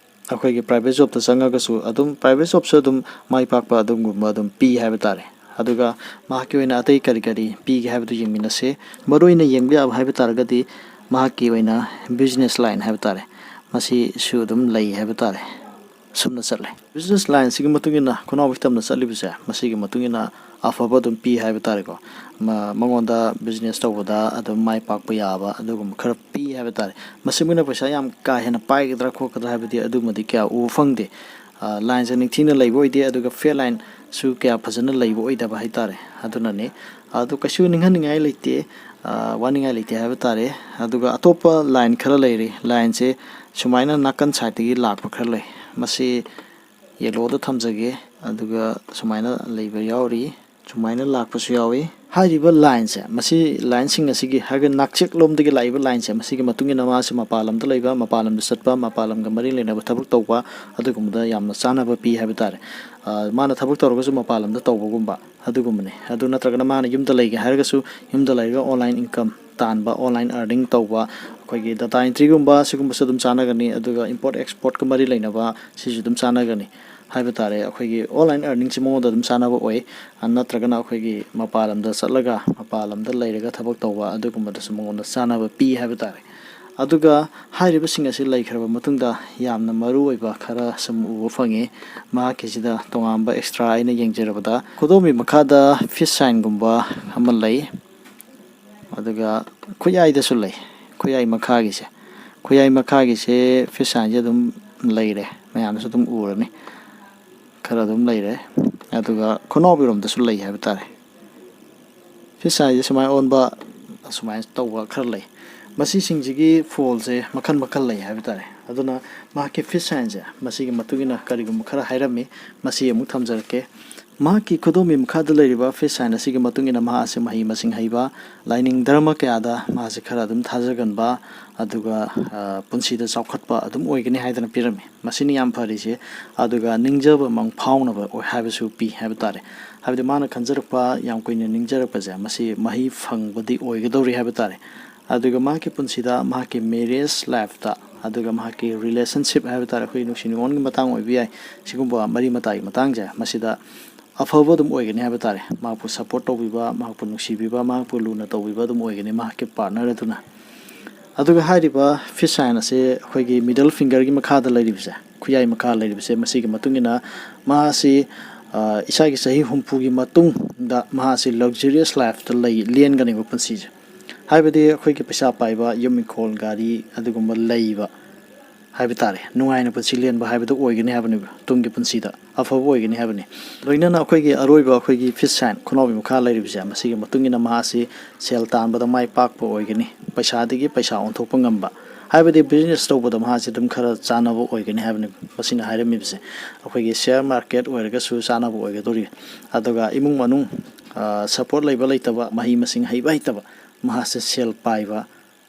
ꯑꯩꯈꯣꯏꯒꯤ ꯄ꯭ꯔꯥꯏꯚꯦꯠ ꯖꯣꯕꯇ ꯆꯪꯉꯒꯁꯨ ꯑꯗꯨꯝ ꯄ꯭ꯔꯥꯏꯚꯦꯠ ꯖꯣꯕꯁꯨ ꯑꯗꯨꯝ ꯃꯥꯏ ꯄꯥꯛꯄ ꯑꯗꯨꯒꯨꯝꯕ ꯑꯗꯨꯝ ꯄꯤ ꯍꯥꯏꯕ ꯇꯥꯔꯦ꯫ ꯑꯗꯨꯒ ꯃꯍꯥꯛꯀꯤ ꯑꯣꯏꯅ ꯑꯇꯩ ꯀꯔꯤ ꯀꯔꯤ ꯄꯤꯒꯦ ꯍꯥꯏꯕꯗꯨ ꯌꯦꯡꯃꯤꯟꯅꯁꯤ꯫ ꯃꯔꯨꯑꯣꯏꯅ ꯌꯦꯡꯕ ꯌꯥꯕ ꯍꯥꯏꯕ ꯇꯥꯔꯒꯗꯤ ꯃꯍꯥꯛꯀꯤ ꯑꯣꯏꯅ ꯕꯤꯖꯤꯅꯦꯁ ꯂꯥꯏꯟ ꯍꯥꯏꯕ ꯇꯥꯔꯦ, ꯃꯁꯤꯁꯨ ꯑꯗꯨꯝ ꯂꯩ ꯍꯥꯏꯕ ꯇꯥꯔꯦ꯫ ꯁꯨꯝꯅ ꯆꯠꯂꯦ꯫ ꯕꯤꯖꯤꯅꯦꯁ ꯂꯥꯏꯟꯁꯤꯒꯤ ꯃꯇꯨꯡ ꯏꯟꯅ ꯈꯨꯅꯥꯎꯕꯤ ꯇꯝꯅ ꯆꯠꯂꯤꯕꯁꯦ, ꯃꯁꯤꯒꯤ ꯃꯇꯨꯡ ꯏꯟꯅ ꯑꯐꯕ ꯑꯗꯨꯝ ꯄꯤ ꯍꯥꯏꯕ ꯇꯥꯔꯦꯀꯣ꯫ ꯃ-, ꯃꯉꯣꯟꯗ ꯕꯤꯖꯤꯅꯦꯁ ꯇꯧꯕꯗ ꯑꯗꯨꯝ ꯃꯥꯏ ꯄꯥꯛꯄ ꯌꯥꯕ ꯑꯗꯨꯒꯨꯝꯕ ꯈꯔ ꯄꯤ ꯍꯥꯏꯕ ꯇꯥꯔꯦ꯫ ꯃꯁꯤꯃꯛꯅ ꯄꯩꯁꯥ ꯌꯥꯝ ꯀꯥ ꯍꯦꯟꯅ ꯄꯥꯏꯒꯗ꯭ꯔꯥ ꯈꯣꯠꯀꯗ꯭ꯔꯥ ꯍꯥꯏꯕꯗꯤ ꯑꯗꯨꯃꯗꯤ ꯀꯌꯥ ꯎꯕ ꯐꯪꯗꯦ꯫ ꯑ, ꯂꯥꯏꯟꯁꯦ ꯅꯤꯡꯊꯤꯅ ꯂꯩꯕ ꯑꯣꯏꯗꯦ, ꯑꯗꯨꯒ ꯐꯦꯠ ꯂꯥꯏꯟꯁꯨ ꯀꯌꯥ ꯐꯖꯅ ꯂꯩꯕ ꯑꯣꯏꯗꯕ ꯍꯥꯏꯇꯥꯔꯦ꯫ ꯑꯗꯨꯅꯅꯤ꯫ ꯑꯗꯨ ꯀꯩꯁꯨ ꯅꯤꯡꯍꯟꯅꯤꯡꯉꯥꯏ ꯂꯩꯇꯦ, ꯑ, ꯋꯥꯅꯤꯡꯉꯥꯏ ꯂꯩꯇꯦ ꯍꯥꯏꯕ ꯇꯥꯔꯦ꯫ ꯑꯗꯨꯒ ꯑꯇꯣꯞꯄ ꯂꯥꯏꯟ ꯈꯔ ꯂꯩꯔꯤ꯫ ꯂꯥꯏꯟꯁꯦ ꯁꯨꯃꯥꯏꯅ ꯅꯥꯀꯟ ꯁꯥꯏꯠꯇꯒꯤ ꯂꯥꯛꯄ ꯈꯔ ꯂꯩ꯫ ꯃꯁꯤ ꯌꯦꯂꯣꯗ ꯊꯝꯖꯒꯦ꯫ ꯑꯗꯨꯒ ꯁꯨꯃꯥꯏꯅ ꯂꯩꯕ ꯌꯥꯎꯔꯤ, ꯁꯨꯃꯥꯏꯅ ꯂꯥꯛꯄꯁꯨ ꯌꯥꯎꯏ꯫ ꯍꯥꯏꯔꯤꯕ ꯂꯥꯏꯟꯁꯦ, ꯃꯁꯤ ꯂꯥꯏꯟꯁꯤꯡ ꯑꯁꯤꯒꯤ ꯍꯥꯏꯔꯒ ꯅꯥꯛꯆꯦꯛꯂꯣꯝꯗꯒꯤ ꯂꯥꯛꯏꯕ ꯂꯥꯏꯟꯁꯦ, ꯃꯁꯤꯒꯤ ꯃꯇꯨꯡ ꯏꯟꯅ ꯃꯥꯁꯦ ꯃꯄꯥꯟ ꯂꯝꯗ ꯂꯩꯕ, ꯃꯄꯥꯟ ꯂꯝꯗ ꯆꯠꯄ, ꯃꯄꯥꯟ ꯂꯝꯒ ꯃꯔꯤ ꯂꯩꯅꯕ ꯊꯕꯛ ꯇꯧꯕ, ꯑꯗꯨꯒꯨꯝꯕꯗ ꯌꯥꯝꯅ ꯆꯥꯅꯕ ꯄꯤ ꯍꯥꯏꯕ ꯇꯥꯔꯦ꯫ ꯑ, ꯃꯥꯅ ꯊꯕꯛ ꯇꯧꯔꯒꯁꯨ ꯃꯄꯥꯟ ꯂꯝꯗ ꯇꯧꯕꯒꯨꯝꯕ ꯑꯗꯨꯒꯨꯝꯕꯅꯤ꯫ ꯑꯗꯨ ꯅꯠꯇ꯭ꯔꯒꯅ ꯃꯥꯅ ꯌꯨꯝꯗ ꯂꯩꯒꯦ ꯍꯥꯏꯔꯒꯁꯨ ꯌꯨꯝꯗ ꯂꯩꯔꯒ ꯑꯣꯟꯂꯥꯏꯟ ꯏꯟꯀꯝ ꯇꯥꯟꯕ, ꯑꯣꯟꯂꯥꯏꯟ ꯑꯥꯔꯅꯤꯡ ꯇꯧꯕ, ꯑꯩꯈꯣꯏꯒꯤ ꯗꯇꯥ ꯑꯦꯟꯇ꯭ꯔꯤꯒꯨꯝꯕ ꯁꯤꯒꯨꯝꯕꯁꯨ ꯑꯗꯨꯝ ꯆꯥꯟꯅꯒꯅꯤ꯫ ꯑꯗꯨꯒ ꯏꯝꯄꯣꯔꯠ ꯑꯦꯛꯁꯄꯣꯔꯠꯀ ꯃꯔꯤ ꯂꯩꯅꯕ ꯁꯤꯁꯨ ꯑꯗꯨꯝ ꯆꯥꯟꯅꯒꯅꯤ ꯍꯥꯏꯕ ꯇꯥꯔꯦ꯫ ꯑꯩꯈꯣꯏꯒꯤ ꯑꯣꯟꯂꯥꯏꯟ ꯑꯥꯔꯅꯤꯡꯁꯤ ꯃꯉꯣꯟꯗ ꯑꯗꯨꯝ ꯆꯥꯟꯅꯕ ꯑꯣꯏ꯫ ꯑ, ꯅꯠꯇ꯭ꯔꯒꯅ ꯑꯩꯈꯣꯏꯒꯤ ꯃꯄꯥꯟ ꯂꯝꯗ ꯆꯠꯂꯒ ꯃꯄꯥꯟ ꯂꯝꯗ ꯂꯩꯔꯒ ꯊꯕꯛ ꯇꯧꯕ ꯑꯗꯨꯒꯨꯝꯕꯗꯁꯨ ꯃꯉꯣꯟꯗ ꯆꯥꯟꯅꯕ ꯄꯤ ꯍꯥꯏꯕ ꯇꯥꯔꯦ꯫ ꯑꯗꯨꯒ ꯍꯥꯏꯔꯤꯕꯁꯤꯡ ꯑꯁꯤ ꯂꯩꯈ꯭ꯔꯕ ꯃꯇꯨꯡꯗ ꯌꯥꯝꯅ ꯃꯔꯨ ꯑꯣꯏꯕ ꯈꯔ ꯁꯨꯝ ꯎꯕ ꯐꯪꯉꯤ꯫ ꯃꯍꯥꯛꯀꯤꯁꯤꯗ ꯇꯣꯉꯥꯟꯕ ꯑꯦꯛꯁꯇ꯭ꯔꯥ ꯑꯩꯅ ꯌꯦꯡꯖꯔꯕꯗ ꯈꯨꯗꯣꯝꯕꯤ ꯃꯈꯥꯗ ꯐꯤꯁ ꯁꯥꯏꯟꯒꯨꯝꯕ ꯑꯃ ꯂꯩ꯫ ꯑꯗꯨꯒ ꯈꯨꯌꯥꯏꯗꯁꯨ ꯂꯩ꯫ ꯈꯨꯌꯥꯏ ꯃꯈꯥꯒꯤꯁꯦ, ꯈꯨꯌꯥꯏ ꯃꯈꯥꯒꯤꯁꯦ ꯐꯤꯁ ꯁꯥꯏꯟꯁꯦ ꯑꯗꯨꯝ ꯂꯩꯔꯦ, ꯃꯌꯥꯝꯅꯁꯨ ꯑꯗꯨꯝ ꯎꯔꯅꯤ, ꯈꯔ ꯑꯗꯨꯝ ꯂꯩꯔꯦ꯫ ꯑꯗꯨꯒ ꯈꯨꯅꯥꯎꯕꯤꯔꯣꯝꯗꯁꯨ ꯂꯩ ꯍꯥꯏꯕ ꯇꯥꯔꯦ꯫ ꯐꯤꯁ ꯁꯥꯏꯟꯁꯦ ꯁꯨꯃꯥꯏꯅ ꯑꯣꯟꯕ, ꯑꯁꯨꯃꯥꯏꯅ ꯇꯧꯕ ꯈꯔ ꯂꯩ꯫ ꯃꯁꯤꯁꯤꯡꯁꯤꯒꯤ ꯐꯣꯜꯁꯦ ꯃꯈꯜ ꯃꯈꯜ ꯂꯩ ꯍꯥꯏꯕ ꯇꯥꯔꯦ꯫ ꯑꯗꯨꯅ ꯃꯍꯥꯛꯀꯤ ꯐꯤꯁ ꯁꯥꯏꯟꯁꯦ ꯃꯁꯤꯒꯤ ꯃꯇꯨꯡ ꯏꯟꯅ ꯀꯔꯤꯒꯨꯝꯕ ꯈꯔ ꯍꯥꯏꯔꯝꯃꯤ, ꯃꯁꯤ ꯑꯃꯨꯛ ꯊꯝꯖꯔꯛꯀꯦ꯫ ꯃꯍꯥꯛꯀꯤ ꯈꯨꯗꯣꯝꯕꯤ ꯃꯈꯥꯗ ꯂꯩꯔꯤꯕ ꯐꯤꯁ ꯁꯥꯏꯟ ꯑꯁꯤꯒꯤ ꯃꯇꯨꯡ ꯏꯟꯅ ꯃꯍꯥꯛ ꯑꯁꯤ ꯃꯍꯩ ꯃꯁꯤꯡ ꯍꯩꯕ, ꯂꯥꯏꯅꯤꯡ ꯙꯔꯃ ꯀꯌꯥꯗ ꯃꯍꯥꯛꯁꯦ ꯈꯔ ꯑꯗꯨꯝ ꯊꯥꯖꯒꯟꯕ, ꯑꯗꯨꯒ ꯄꯨꯟꯁꯤꯗ ꯆꯥꯎꯈꯠꯄ ꯑꯗꯨꯝ ꯑꯣꯏꯒꯅꯤ ꯍꯥꯏꯗꯅ ꯄꯤꯔꯝꯃꯤ꯫ ꯃꯁꯤꯅ ꯌꯥꯝ ꯐꯔꯤꯁꯦ꯫ ꯑꯗꯨꯒ ꯅꯤꯡꯖꯕ ꯃꯪꯐꯥꯎꯅꯕ ꯑꯣꯏ ꯍꯥꯏꯕꯁꯨ ꯄꯤ ꯍꯥꯏꯕ ꯇꯥꯔꯦ꯫ ꯍꯥꯏꯕꯗꯤ ꯃꯥꯅ ꯈꯟꯖꯔꯛꯄ, ꯌꯥꯝ ꯀꯨꯏꯅ ꯅꯤꯡꯖꯔꯛꯄꯁꯦ, ꯃꯁꯤ ꯃꯍꯩ ꯐꯪꯕꯗꯤ ꯑꯣꯏꯒꯗꯧꯔꯤ ꯍꯥꯏꯕ ꯇꯥꯔꯦ꯫ ꯑꯗꯨꯒ ꯃꯍꯥꯛꯀꯤ ꯄꯨꯟꯁꯤꯗ, ꯃꯍꯥꯛꯀꯤ ꯃꯦꯔꯦꯖ ꯂꯥꯏꯐꯇ, ꯑꯗꯨꯒ ꯃꯍꯥꯛꯀꯤ ꯔꯤꯂꯦꯁꯟꯁꯤꯞ ꯍꯥꯏꯕ ꯇꯥꯔꯦ, ꯑꯩꯈꯣꯏ ꯅꯨꯡꯁꯤ ꯅꯨꯡꯉꯣꯟꯒꯤ ꯃꯇꯥꯡ ꯑꯣꯏꯕ ꯌꯥꯏ, ꯁꯤꯒꯨꯝꯕ ꯃꯔꯤ ꯃꯇꯥꯒꯤ ꯃꯇꯥꯡꯁꯦ, ꯃꯁꯤꯗ ꯑꯐꯕ ꯑꯗꯨꯝ ꯑꯣꯏꯒꯅꯤ ꯍꯥꯏꯕ ꯇꯥꯔꯦ꯫ ꯃꯍꯥꯛꯄꯨ ꯁꯞꯄꯣꯔꯠ ꯇꯧꯕꯤꯕ, ꯃꯍꯥꯛꯄꯨ ꯅꯨꯡꯁꯤꯕꯤꯕ, ꯃꯍꯥꯛꯄꯨ ꯂꯨꯅ ꯇꯧꯕꯤꯕ ꯑꯗꯨꯝ ꯑꯣꯏꯒꯅꯤ ꯃꯍꯥꯛꯀꯤ ꯄꯥꯔꯠꯅꯔ ꯑꯗꯨꯅ꯫ ꯑꯗꯨꯒ ꯍꯥꯏꯔꯤꯕ ꯐꯤꯁ ꯁꯥꯏꯟ ꯑꯁꯤ ꯑꯩꯈꯣꯏꯒꯤ ꯃꯤꯗꯜ ꯐꯤꯡꯒꯔꯒꯤ ꯃꯈꯥꯗ ꯂꯩꯔꯤꯕꯁꯦ, ꯈꯨꯌꯥꯏ ꯃꯈꯥ ꯂꯩꯔꯤꯕꯁꯦ, ꯃꯁꯤꯒꯤ ꯃꯇꯨꯡ ꯏꯟꯅ ꯃꯍꯥꯛ ꯑꯁꯤ, ꯑ, ꯏꯁꯥꯒꯤ ꯆꯍꯤ ꯍꯨꯝꯐꯨꯒꯤ ꯃꯇꯨꯡꯗ ꯃꯍꯥꯛ ꯑꯁꯤ ꯂꯛꯖꯔꯤꯌꯁ ꯂꯥꯏꯐꯇ ꯂꯩ, ꯂꯦꯟꯒꯅꯦꯕ ꯄꯨꯟꯁꯤꯁꯦ꯫ ꯍꯥꯏꯕꯗꯤ ꯑꯩꯈꯣꯏꯒꯤ ꯄꯩꯁꯥ ꯄꯥꯏꯕ, ꯌꯨꯝ ꯏꯪꯈꯣꯜ ꯒꯥꯔꯤ ꯑꯗꯨꯒꯨꯝꯕ ꯂꯩꯕ ꯍꯥꯏꯕ ꯇꯥꯔꯦ, ꯅꯨꯡꯉꯥꯏꯅ ꯄꯨꯟꯁꯤ ꯂꯦꯟꯕ ꯍꯥꯏꯕꯗꯨ ꯑꯣꯏꯒꯅꯤ ꯍꯥꯏꯕꯅꯦꯕ, ꯇꯨꯡꯒꯤ ꯄꯨꯟꯁꯤꯗ ꯑꯐꯕ ꯑꯣꯏꯒꯅꯤ ꯍꯥꯏꯕꯅꯤ꯫ ꯂꯣꯏꯅꯅ ꯑꯩꯈꯣꯏꯒꯤ ꯑꯔꯣꯏꯕ, ꯑꯩꯈꯣꯏꯒꯤ ꯐꯤꯁ ꯁꯥꯏꯟ, ꯈꯨꯅꯥꯎꯕꯤ ꯃꯈꯥ ꯂꯩꯔꯤꯕꯁꯦ, ꯃꯁꯤꯒꯤ ꯃꯇꯨꯡ ꯏꯟꯅ ꯃꯍꯥꯛ ꯑꯁꯤ ꯁꯦꯜ ꯇꯥꯟꯕꯗ ꯃꯥꯏ ꯄꯥꯛꯄ ꯑꯣꯏꯒꯅꯤ, ꯄꯩꯁꯥꯗꯒꯤ ꯄꯩꯁꯥ ꯑꯣꯟꯊꯣꯛꯄ ꯉꯝꯕ, ꯍꯥꯏꯕꯗꯤ ꯕꯤꯖꯤꯅꯦꯁ ꯇꯧꯕꯗ ꯃꯍꯥꯛꯁꯦ ꯑꯗꯨꯝ ꯈꯔ ꯆꯥꯟꯅꯕ ꯑꯣꯏꯒꯅꯤ ꯍꯥꯏꯕꯅꯤ꯫ ꯃꯁꯤꯅ ꯍꯥꯏꯔꯝꯃꯤꯕꯁꯦ ꯑꯩꯈꯣꯏꯒꯤ ꯁꯤꯌꯔ ꯃꯥꯔꯀꯦꯠ ꯑꯣꯏꯔꯒꯁꯨ ꯆꯥꯟꯅꯕ ꯑꯣꯏꯒꯗꯧꯔꯤ꯫ ꯑꯗꯨꯒ ꯏꯃꯨꯡ ꯃꯅꯨꯡ, ꯁꯞꯄꯣꯔꯠ ꯂꯩꯕ ꯂꯩꯇꯕ, ꯃꯍꯩ ꯃꯁꯤꯡ ꯍꯩꯕ ꯍꯩꯇꯕ, ꯃꯍꯥꯛꯁꯦ ꯁꯦꯜ ꯄꯥꯏꯕ,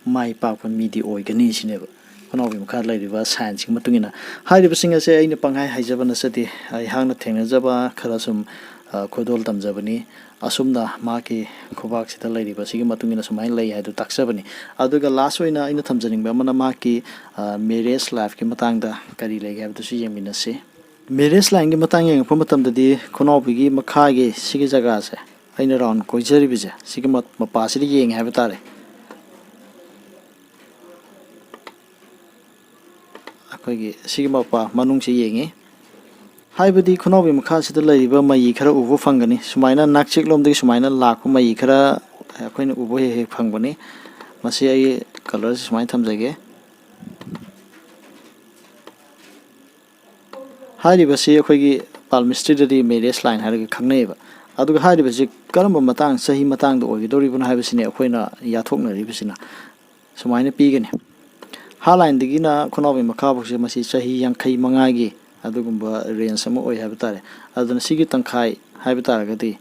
ꯃꯥꯏ ꯄꯥꯛꯄ ꯃꯤꯗꯤ ꯑꯣꯏꯒꯅꯤ ꯁꯤꯅꯦꯕ꯫ ꯈꯨꯅꯥꯎꯒꯤ ꯃꯈꯥ ꯂꯩꯔꯤꯕ ꯁꯥꯏꯟꯁꯤꯒꯤ ꯃꯇꯨꯡ ꯏꯟꯅ꯫ ꯍꯥꯏꯔꯤꯕꯁꯤꯡ ꯑꯁꯦ ꯑꯩꯅ ꯄꯪꯍꯥꯏ ꯍꯥꯏꯖꯕ ꯅꯠꯆꯗꯦ꯫ ꯑꯩꯍꯥꯛꯅ ꯊꯦꯡꯅꯖꯕ ꯈꯔ ꯁꯨꯝ, ꯑ, ꯈꯣꯏꯗꯣꯜ ꯇꯝꯖꯕꯅꯤ꯫ ꯑꯁꯨꯝꯅ ꯃꯍꯥꯛꯀꯤ ꯈꯨꯕꯥꯛꯁꯤꯗ ꯂꯩꯔꯤꯕ ꯑꯁꯤꯒꯤ ꯃꯇꯨꯡ ꯏꯟꯅ ꯁꯨꯃꯥꯏꯅ ꯂꯩ ꯍꯥꯏꯗꯨ ꯇꯥꯛꯆꯕꯅꯤ꯫ ꯑꯗꯨꯒ ꯂꯥꯁ ꯑꯣꯏꯅ ꯑꯩꯅ ꯊꯝꯖꯅꯤꯡꯕ ꯑꯃꯅ ꯃꯍꯥꯛꯀꯤ, ꯑ, ꯃꯦꯔꯦꯖ ꯂꯥꯏꯐꯀꯤ ꯃꯇꯥꯡꯗ ꯀꯔꯤ ꯂꯩꯒꯦ ꯍꯥꯏꯕꯗꯨꯁꯨ ꯌꯦꯡꯃꯤꯟꯅꯁꯤ꯫ ꯃꯦꯔꯦꯖ ꯂꯥꯏꯟꯒꯤ ꯃꯇꯥꯡ ꯌꯦꯡꯉꯛꯄ ꯃꯇꯝꯗꯗꯤ ꯈꯨꯅꯥꯎꯕꯤꯒꯤ ꯃꯈꯥꯒꯤ ꯁꯤꯒꯤ ꯖꯒꯥꯁꯦ, ꯑꯩꯅ ꯔꯥꯎꯟ ꯀꯣꯏꯖꯔꯤꯕꯁꯦ, ꯁꯤꯒꯤ ꯃ-, ꯃꯄꯥꯁꯤꯗ ꯌꯦꯡꯉꯦ ꯍꯥꯏꯕ ꯇꯥꯔꯦ꯫ ꯑꯩꯈꯣꯏꯒꯤ ꯁꯤꯒꯤ ꯃꯄꯥ ꯃꯅꯨꯡꯁꯤ ꯌꯦꯡꯉꯤ꯫ ꯍꯥꯏꯕꯗꯤ ꯈꯨꯅꯥꯎꯕꯤ ꯃꯈꯥꯁꯤꯗ ꯂꯩꯔꯤꯕ ꯃꯌꯤ ꯈꯔ ꯎꯕ ꯐꯪꯒꯅꯤ꯫ ꯁꯨꯃꯥꯏꯅ ꯅꯥꯛꯆꯦꯛꯂꯣꯝꯗꯒꯤ ꯁꯨꯃꯥꯏꯅ ꯂꯥꯛꯄ ꯃꯌꯤ ꯈꯔ ꯑꯩꯈꯣꯏꯅ ꯎꯕ ꯍꯦꯛ ꯍꯦꯛ ꯐꯪꯕꯅꯤ꯫ ꯃꯁꯤ ꯑꯩ ꯀꯂꯔꯁꯤ ꯁꯨꯃꯥꯏꯅ ꯊꯝꯖꯒꯦ꯫ ꯍꯥꯏꯔꯤꯕꯁꯤ ꯑꯩꯈꯣꯏꯒꯤ ꯄꯥꯜꯃꯤꯁꯇ꯭ꯔꯤꯗꯗꯤ ꯃꯦꯔꯦꯖ ꯂꯥꯏꯟ ꯍꯥꯏꯔꯒ ꯈꯪꯅꯩꯌꯦꯕ꯫ ꯑꯗꯨꯒ ꯍꯥꯏꯔꯤꯕꯁꯤ ꯀꯔꯝꯕ ꯃꯇꯥꯡ, ꯆꯍꯤ ꯃꯇꯥꯡꯗ ꯑꯣꯏꯒꯗꯧꯔꯤꯕꯅꯣ ꯍꯥꯏꯕꯁꯤꯅꯤ ꯑꯩꯈꯣꯏꯅ ꯌꯥꯊꯣꯛꯅꯔꯤꯕꯁꯤꯅ꯫ ꯁꯨꯃꯥꯏꯅ ꯄꯤꯒꯅꯤ꯫ ꯍꯥ ꯂꯥꯏꯟꯗꯒꯤꯅ ꯈꯣꯡꯅꯥꯎꯕꯤ ꯃꯈꯥ ꯐꯥꯎꯁꯦ ꯃꯁꯤ ꯆꯍꯤ ꯌꯥꯡꯈꯩ ꯃꯉꯥꯒꯤ ꯑꯗꯨꯒꯨꯝꯕ ꯔꯦꯟꯖ ꯑꯃ ꯑꯣꯏ ꯍꯥꯏꯕ ꯇꯥꯔꯦ꯫ ꯑꯗꯨꯅ ꯁꯤꯒꯤ ꯇꯪꯈꯥꯏ ꯍꯥꯏꯕ ꯇꯥꯔꯒꯗꯤ,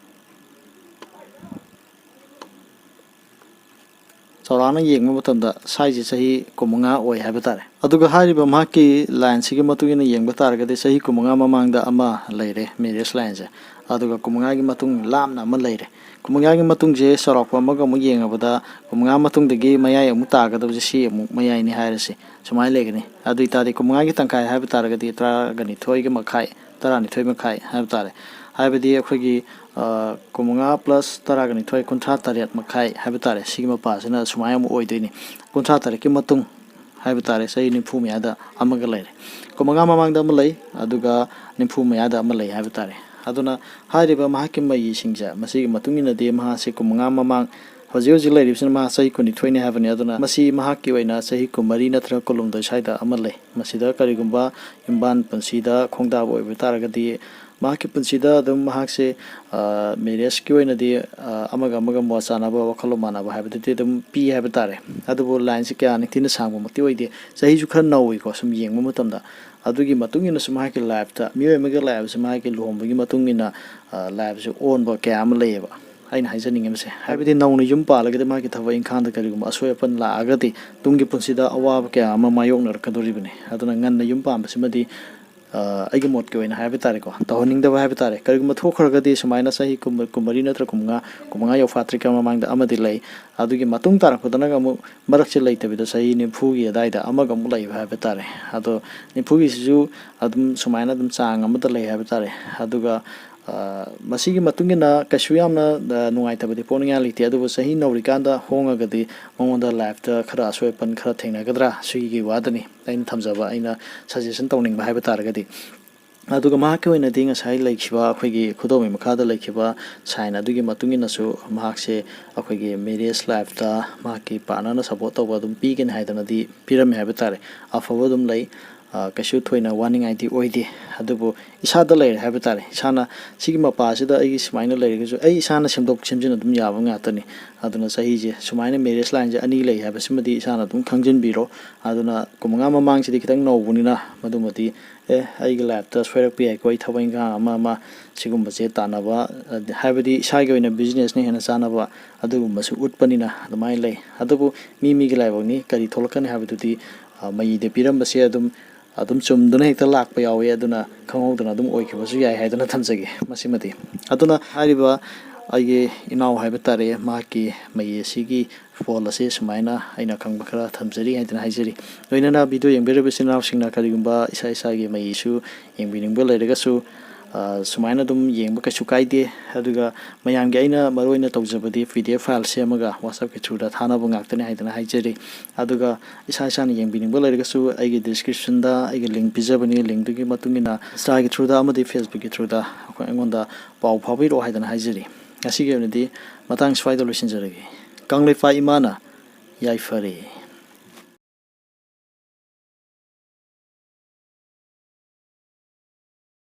ꯆꯥꯎꯔꯥꯛꯅ ꯌꯦꯡꯕ ꯃꯇꯝꯗ ꯁꯥꯏꯁꯦ ꯆꯍꯤ ꯀꯨꯟꯃꯉꯥ ꯑꯣꯏ ꯍꯥꯏꯕ ꯇꯥꯔꯦ꯫ ꯑꯗꯨꯒ ꯍꯥꯏꯔꯤꯕ ꯃꯍꯥꯛꯀꯤ ꯂꯥꯏꯟꯁꯤꯒꯤ ꯃꯇꯨꯡ ꯏꯟꯅ ꯌꯦꯡꯕ ꯇꯥꯔꯒꯗꯤ ꯆꯍꯤ ꯀꯨꯟꯃꯉꯥ ꯃꯃꯥꯡꯗ ꯑꯃ ꯂꯩꯔꯦ, ꯃꯦꯔꯦꯖ ꯂꯥꯏꯟꯁꯦ꯫ ꯑꯗꯨꯒ ꯀꯨꯟꯃꯉꯥꯒꯤ ꯃꯇꯨꯡ ꯂꯥꯞꯅ ꯑꯃ ꯂꯩꯔꯦ꯫ ꯀꯨꯟꯃꯉꯥꯒꯤ ꯃꯇꯨꯡꯁꯦ ꯆꯥꯎꯔꯥꯛꯄ ꯑꯃꯒ ꯑꯃꯨꯛ ꯌꯦꯡꯉꯕꯗ ꯀꯨꯟꯃꯉꯥ ꯃꯇꯨꯡꯗꯒꯤ ꯃꯌꯥꯏ ꯑꯃꯨꯛ ꯇꯥꯒꯗꯕꯁꯦ ꯁꯤ ꯑꯃꯨꯛ ꯃꯌꯥꯏꯅꯤ ꯍꯥꯏꯔꯁꯤ꯫ ꯁꯨꯃꯥꯏꯅ ꯂꯩꯒꯅꯤ꯫ ꯑꯗꯨ ꯑꯣꯏꯇꯥꯔꯗꯤ ꯀꯨꯟꯃꯉꯥꯒꯤ ꯇꯪꯈꯥꯏ ꯍꯥꯏꯕ ꯇꯥꯔꯒꯗꯤ ꯇꯔꯥꯒ ꯅꯤꯊꯣꯏꯒ ꯃꯈꯥꯏ, ꯇꯔꯥꯅꯤꯊꯣꯏ ꯃꯈꯥꯏ ꯍꯥꯏꯕ ꯇꯥꯔꯦ꯫ ꯍꯥꯏꯕꯗꯤ ꯑꯩꯈꯣꯏꯒꯤ, ꯑ, ꯀꯨꯟꯃꯉꯥ ꯄ꯭ꯂꯁ ꯇꯔꯥꯒ ꯅꯤꯊꯣꯏ, ꯀꯨꯟꯊ꯭ꯔꯥ ꯇꯔꯦꯠ ꯃꯈꯥꯏ ꯍꯥꯏꯕ ꯇꯥꯔꯦ꯫ ꯁꯤꯒꯤ ꯃꯄꯥꯁꯤꯅ ꯁꯨꯃꯥꯏꯅ ꯑꯃꯨꯛ ꯑꯣꯏꯗꯣꯏꯅꯤ꯫ ꯀꯨꯟꯊ꯭ꯔꯥ ꯇꯔꯦꯠꯀꯤ ꯃꯇꯨꯡ ꯍꯥꯏꯕ ꯇꯥꯔꯦ, ꯆꯍꯤ ꯅꯤꯐꯨ ꯃꯌꯥꯗ ꯑꯃꯒ ꯂꯩꯔꯦ꯫ ꯀꯨꯟꯃꯉꯥ ꯃꯃꯥꯡꯗ ꯑꯃ ꯂꯩ, ꯑꯗꯨꯒ ꯅꯤꯐꯨ ꯃꯌꯥꯗ ꯑꯃ ꯂꯩ ꯍꯥꯏꯕ ꯇꯥꯔꯦ꯫ ꯑꯗꯨꯅ ꯍꯥꯏꯔꯤꯕ ꯃꯍꯥꯛꯀꯤ ꯃꯌꯤꯁꯤꯡꯁꯦ, ꯃꯁꯤꯒꯤ ꯃꯇꯨꯡ ꯏꯟꯅꯗꯤ ꯃꯍꯥꯛꯁꯤ ꯀꯨꯟꯃꯉꯥ ꯃꯃꯥꯡ, ꯍꯧꯖꯤꯛ ꯍꯧꯖꯤꯛ ꯂꯩꯔꯤꯕꯁꯤꯅ ꯃꯍꯥꯛ ꯆꯍꯤ ꯀꯨꯟꯅꯤꯊꯣꯏꯅꯤ ꯍꯥꯏꯕꯅꯤ꯫ ꯑꯗꯨꯅ ꯃꯁꯤ ꯃꯍꯥꯛꯀꯤ ꯑꯣꯏꯅ ꯆꯍꯤ ꯀꯨꯟꯃꯔꯤ ꯅꯠꯇ꯭ꯔꯒ ꯀꯨꯟꯍꯨꯝꯗꯣꯏ ꯁ꯭ꯋꯥꯏꯗ ꯑꯃ ꯂꯩ꯫ ꯃꯁꯤꯗ ꯀꯔꯤꯒꯨꯝꯕ ꯌꯨꯝꯕꯥꯟ ꯄꯨꯟꯁꯤꯗ ꯈꯣꯡꯗꯥꯕ ꯑꯣꯏꯕ ꯇꯥꯔꯒꯗꯤ, ꯃꯍꯥꯛꯀꯤ ꯄꯨꯟꯁꯤꯗ ꯑꯗꯨꯝ ꯃꯍꯥꯛꯁꯦ, ꯑ, ꯃꯦꯔꯦꯖꯀꯤ ꯑꯣꯏꯅꯗꯤ, ꯑ, ꯑꯃꯒ ꯑꯃꯒ ꯃꯣꯠ ꯆꯥꯟꯅꯕ, ꯋꯥꯈꯜꯂꯣꯟ ꯃꯥꯟꯅꯕ ꯍꯥꯏꯕꯗꯨꯗꯤ ꯑꯗꯨꯝ ꯄꯤ ꯍꯥꯏꯕ ꯇꯥꯔꯦ꯫ ꯑꯗꯨꯕꯨ ꯂꯥꯏꯟꯁꯦ ꯀꯌꯥ ꯅꯤꯡꯊꯤꯅ ꯁꯥꯡꯕꯃꯛꯇꯤ ꯑꯣꯏꯗꯦ꯫ ꯆꯍꯤꯁꯨ ꯈꯔ ꯅꯧꯏꯀꯣ, ꯁꯨꯝ ꯌꯦꯡꯕ ꯃꯇꯝꯗ꯫ ꯑꯗꯨꯒꯤ ꯃꯇꯨꯡ ꯏꯟꯅꯁꯨ ꯃꯍꯥꯛꯀꯤ ꯂꯥꯏꯐꯇ, ꯃꯤꯑꯣꯏ ꯑꯃꯒꯤ ꯂꯥꯏꯐꯁꯦ ꯃꯍꯥꯛꯀꯤ ꯂꯨꯍꯣꯡꯕꯒꯤ ꯃꯇꯨꯡ ꯏꯟꯅ, ꯑ, ꯂꯥꯏꯐꯁꯦ ꯑꯣꯟꯕ ꯀꯌꯥ ꯑꯃ ꯂꯩꯌꯦꯕ꯫ ꯑꯩꯅ ꯍꯥꯏꯖꯅꯤꯡꯉꯤꯕꯁꯦ, ꯍꯥꯏꯕꯗꯤ ꯅꯧꯅ ꯌꯨꯝ ꯄꯥꯜꯂꯒꯗꯤ ꯃꯥꯒꯤ ꯊꯕꯛ ꯏꯪꯈꯥꯡꯗ ꯀꯔꯤꯒꯨꯝꯕ ꯑꯁꯣꯏ ꯑꯄꯟ ꯂꯥꯛꯑꯒꯗꯤ ꯇꯨꯡꯒꯤ ꯄꯨꯟꯁꯤꯗ ꯑꯋꯥꯕ ꯀꯌꯥ ꯑꯃ ꯃꯥꯌꯣꯛꯅꯔꯛꯀꯗꯧꯔꯤꯕꯅꯤ꯫ ꯑꯗꯨꯅ ꯉꯟꯅ ꯌꯨꯝ ꯄꯥꯟꯕꯁꯤꯃꯗꯤ, ꯑ, ꯑꯩꯒꯤ ꯃꯣꯠꯀꯤ ꯑꯣꯏꯅ ꯍꯥꯏꯕ ꯇꯥꯔꯦꯀꯣ, ꯇꯧꯍꯟꯅꯤꯡꯗꯕ ꯍꯥꯏꯕ ꯇꯥꯔꯦ꯫ ꯀꯔꯤꯒꯨꯝꯕ ꯊꯣꯛꯈ꯭ꯔꯒꯗꯤ ꯁꯨꯃꯥꯏꯅ ꯆꯍꯤ ꯀꯨꯟ-, ꯀꯨꯟꯃꯔꯤ ꯅꯠꯇ꯭ꯔ ꯀꯨꯟꯃꯉꯥ, ꯀꯨꯟꯃꯉꯥ ꯌꯧꯐꯥꯠꯇ꯭ꯔꯤꯉꯩ ꯃꯃꯥꯡꯗ ꯑꯃꯗꯤ ꯂꯩ꯫ ꯑꯗꯨꯒꯤ ꯃꯇꯨꯡ ꯇꯥꯔꯛꯄꯗꯅꯒ ꯑꯃꯨꯛ ꯃꯔꯛꯁꯦ ꯂꯩꯇꯕꯤꯗ ꯆꯍꯤ ꯅꯤꯐꯨꯒꯤ ꯑꯗꯥꯏꯗ ꯑꯃꯒ ꯑꯃꯨꯛ ꯂꯩꯕ ꯍꯥꯏꯕ ꯇꯥꯔꯦ꯫ ꯑꯗꯣ ꯅꯤꯐꯨꯒꯤꯁꯤꯁꯨ ꯑꯗꯨꯝ ꯁꯨꯃꯥꯏꯅ ꯑꯗꯨꯝ ꯆꯥꯡ ꯑꯃꯗ ꯂꯩ ꯍꯥꯏꯕ ꯇꯥꯔꯦ꯫ ꯑꯗꯨꯒ, ꯑ, ꯃꯁꯤꯒꯤ ꯃꯇꯨꯡ ꯏꯟꯅ ꯀꯩꯁꯨ ꯌꯥꯝꯅ, ꯑ, ꯅꯨꯡꯉꯥꯏꯇꯕꯗꯤ ꯄꯣꯛꯅꯤꯡꯉꯥꯏ ꯂꯩꯇꯦ꯫ ꯑꯗꯨꯕꯨ ꯆꯍꯤ ꯅꯧꯔꯤꯀꯥꯟꯗ ꯍꯣꯡꯉꯒꯗꯤ ꯃꯉꯣꯟꯗ ꯂꯥꯏꯐꯇ ꯈꯔ ꯑꯁꯣꯏ ꯑꯄꯟ ꯈꯔ ꯊꯦꯡꯅꯒꯗ꯭ꯔꯥ? ꯁꯤꯒꯤ ꯋꯥꯗꯅꯤ ꯑꯩꯅ ꯊꯝꯖꯕ, ꯑꯩꯅ ꯁꯖꯦꯁꯟ ꯇꯧꯅꯤꯡꯕ ꯍꯥꯏꯕ ꯇꯥꯔꯒꯗꯤ꯫ ꯑꯗꯨꯒ ꯃꯍꯥꯛꯀꯤ ꯑꯣꯏꯅꯗꯤ ꯉꯁꯥꯏ ꯂꯩꯈꯤꯕ ꯑꯩꯈꯣꯏꯒꯤ ꯈꯨꯗꯣꯜꯒꯤ ꯃꯈꯥꯗ ꯂꯩꯈꯤꯕ ꯁꯥꯏꯟ ꯑꯗꯨꯒꯤ ꯃꯇꯨꯡ ꯏꯟꯅꯁꯨ ꯃꯍꯥꯛꯁꯦ ꯑꯩꯈꯣꯏꯒꯤ ꯃꯦꯔꯤꯌꯦꯖ ꯂꯥꯏꯐꯇ ꯃꯍꯥꯛꯀꯤ ꯄꯥꯔꯠꯅꯔꯅ ꯁꯞꯄꯣꯔꯠ ꯇꯧꯕ ꯑꯗꯨꯝ ꯄꯤꯒꯅꯤ ꯍꯥꯏꯗꯅꯗꯤ ꯄꯤꯔꯝꯃꯦ ꯍꯥꯏꯕ ꯇꯥꯔꯦ꯫ ꯑꯐꯕ ꯑꯗꯨꯝ ꯂꯩ꯫ ꯑ, ꯀꯩꯁꯨ ꯊꯣꯏꯅ ꯋꯥꯅꯤꯡꯉꯥꯏꯗꯤ ꯑꯣꯏꯗꯦ꯫ ꯑꯗꯨꯕꯨ ꯏꯁꯥꯗ ꯂꯩꯔꯦ ꯍꯥꯏꯕ ꯇꯥꯔꯦ꯫ ꯏꯁꯥꯅ ꯁꯤꯒꯤ ꯃꯄꯥꯁꯤꯗ ꯑꯩꯒꯤ ꯁꯨꯃꯥꯏꯅ ꯂꯩꯔꯒꯁꯨ ꯑꯩ ꯏꯁꯥꯅ ꯁꯦꯝꯗꯣꯛ ꯁꯦꯝꯖꯤꯟ ꯑꯗꯨꯝ ꯌꯥꯕ ꯉꯥꯛꯇꯅꯤ꯫ ꯑꯗꯨꯅ ꯆꯍꯤꯁꯦ ꯁꯨꯃꯥꯏꯅ marriage lineꯁꯦ ꯑꯅꯤ ꯂꯩ ꯍꯥꯏꯕꯁꯤꯃꯗꯤ ꯏꯁꯥꯅ ꯑꯗꯨꯝ ꯈꯪꯖꯤꯟꯕꯤꯔꯣ꯫ ꯑꯗꯨꯅ ꯀꯨꯟꯃꯉꯥ ꯃꯃꯥꯡꯁꯤꯗꯤ ꯈꯤꯇꯪ ꯅꯧꯕꯅꯤꯅ ꯃꯗꯨꯃꯗꯤ, ꯑꯦ, ꯑꯩꯒꯤ lifeꯇ ꯁꯣꯏꯔꯛꯄ ꯌꯥꯏꯀꯣ, ꯑꯩ ꯊꯕꯛ ꯏꯪꯈꯥꯡ ꯑꯃ ꯑꯃ ꯁꯤꯒꯨꯝꯕꯁꯦ ꯇꯥꯟꯅꯕ, ꯑ, ꯍꯥꯏꯕꯗꯤ ꯏꯁꯥꯒꯤ ꯑꯣꯏꯅ businessꯅ ꯍꯦꯟꯅ ꯆꯥꯟꯅꯕ ꯑꯗꯨꯒꯨꯝꯕꯁꯨ ꯎꯠꯄꯅꯤꯅ ꯑꯗꯨꯃꯥꯏꯅ ꯂꯩ꯫ ꯑꯗꯨꯕꯨ ꯃꯤ ꯃꯤꯒꯤ ꯂꯥꯏꯕꯛꯅꯤ, ꯀꯔꯤ ꯊꯣꯛꯂꯛꯀꯅꯤ ꯍꯥꯏꯕꯗꯨꯗꯤ, ꯑ, ꯃꯌꯤꯗ ꯄꯤꯔꯝꯕꯁꯦ ꯑꯗꯨꯝ, ꯑꯗꯨꯝ ꯆꯨꯝꯗꯨꯅ ꯍꯦꯛꯇ ꯂꯥꯛꯄ ꯌꯥꯎꯋꯤ꯫ ꯑꯗꯨꯅ ꯈꯪꯍꯧꯗꯅ ꯑꯗꯨꯝ ꯑꯣꯏꯈꯤꯕꯁꯨ ꯌꯥꯏ ꯍꯥꯏꯗꯨꯅ ꯊꯝꯖꯒꯦ ꯃꯁꯤꯃꯗꯤ꯫ ꯑꯗꯨꯅ ꯍꯥꯏꯔꯤꯕ ꯑꯩꯒꯤ ꯏꯅꯥꯎ ꯍꯥꯏꯕ ꯇꯥꯔꯦ, ꯃꯍꯥꯛꯀꯤ ꯃꯌꯤ ꯑꯁꯤꯒꯤ ꯐꯣꯜ ꯑꯁꯤ ꯁꯨꯃꯥꯏꯅ ꯑꯩꯅ ꯈꯪꯕ ꯈꯔ ꯊꯝꯖꯔꯤ ꯍꯥꯏꯗꯅ ꯍꯥꯏꯖꯔꯤ꯫ ꯂꯣꯏꯅꯅ video ꯌꯦꯡꯕꯤꯔꯤꯕ ꯏꯆꯤꯟ ꯏꯅꯥꯎꯁꯤꯡꯅ ꯀꯔꯤꯒꯨꯝꯕ ꯏꯁꯥ ꯏꯁꯥꯒꯤ ꯃꯌꯤꯁꯨ ꯌꯦꯡꯕꯤꯅꯤꯡꯕ ꯂꯩꯔꯒꯁꯨ, ꯑ, ꯁꯨꯃꯥꯏꯅ ꯑꯗꯨꯝ ꯌꯦꯡꯕ ꯀꯩꯁꯨ ꯀꯥꯏꯗꯦ꯫ ꯑꯗꯨꯒ ꯃꯌꯥꯝꯒꯤ ꯑꯩꯅ ꯃꯔꯨꯑꯣꯏꯅ ꯇꯧꯖꯕꯗꯤ PDF file ꯁꯦꯝꯃꯒ WhatsAppꯀꯤ throughꯗ ꯊꯥꯅꯕ ꯉꯥꯛꯇꯅꯤ ꯍꯥꯏꯗꯅ ꯍꯥꯏꯖꯔꯤ꯫ ꯑꯗꯨꯒ ꯏꯁꯥ ꯏꯁꯥꯅ ꯌꯦꯡꯕꯤꯅꯤꯡꯕ ꯂꯩꯔꯒꯁꯨ ꯑꯩꯒꯤ descriptionꯗ ꯑꯩꯒꯤ link ꯄꯤꯖꯕꯅꯤ꯫ Linkꯗꯨꯒꯤ ꯃꯇꯨꯡ ꯏꯟꯅ Instaꯒꯤ throughꯗ ꯑꯃꯗꯤ Facebookꯀꯤ throughꯗ ꯑꯩꯈꯣꯏ, ꯑꯩꯉꯣꯟꯗ ꯄꯥꯎ ꯐꯥꯎꯕꯤꯔꯛꯑꯣ ꯍꯥꯏꯗꯅ ꯍꯥꯏꯖꯔꯤ꯫ ꯉꯁꯤꯒꯤ ꯑꯣꯏꯅꯗꯤ ꯃꯇꯥꯡ ꯁ꯭ꯋꯥꯏꯗ ꯂꯣꯏꯁꯤꯟꯖꯔꯒꯦ꯫ ꯀꯪꯂꯩꯄꯥꯛ ꯏꯃꯥꯅ ꯌꯥꯏꯐꯔꯦ꯫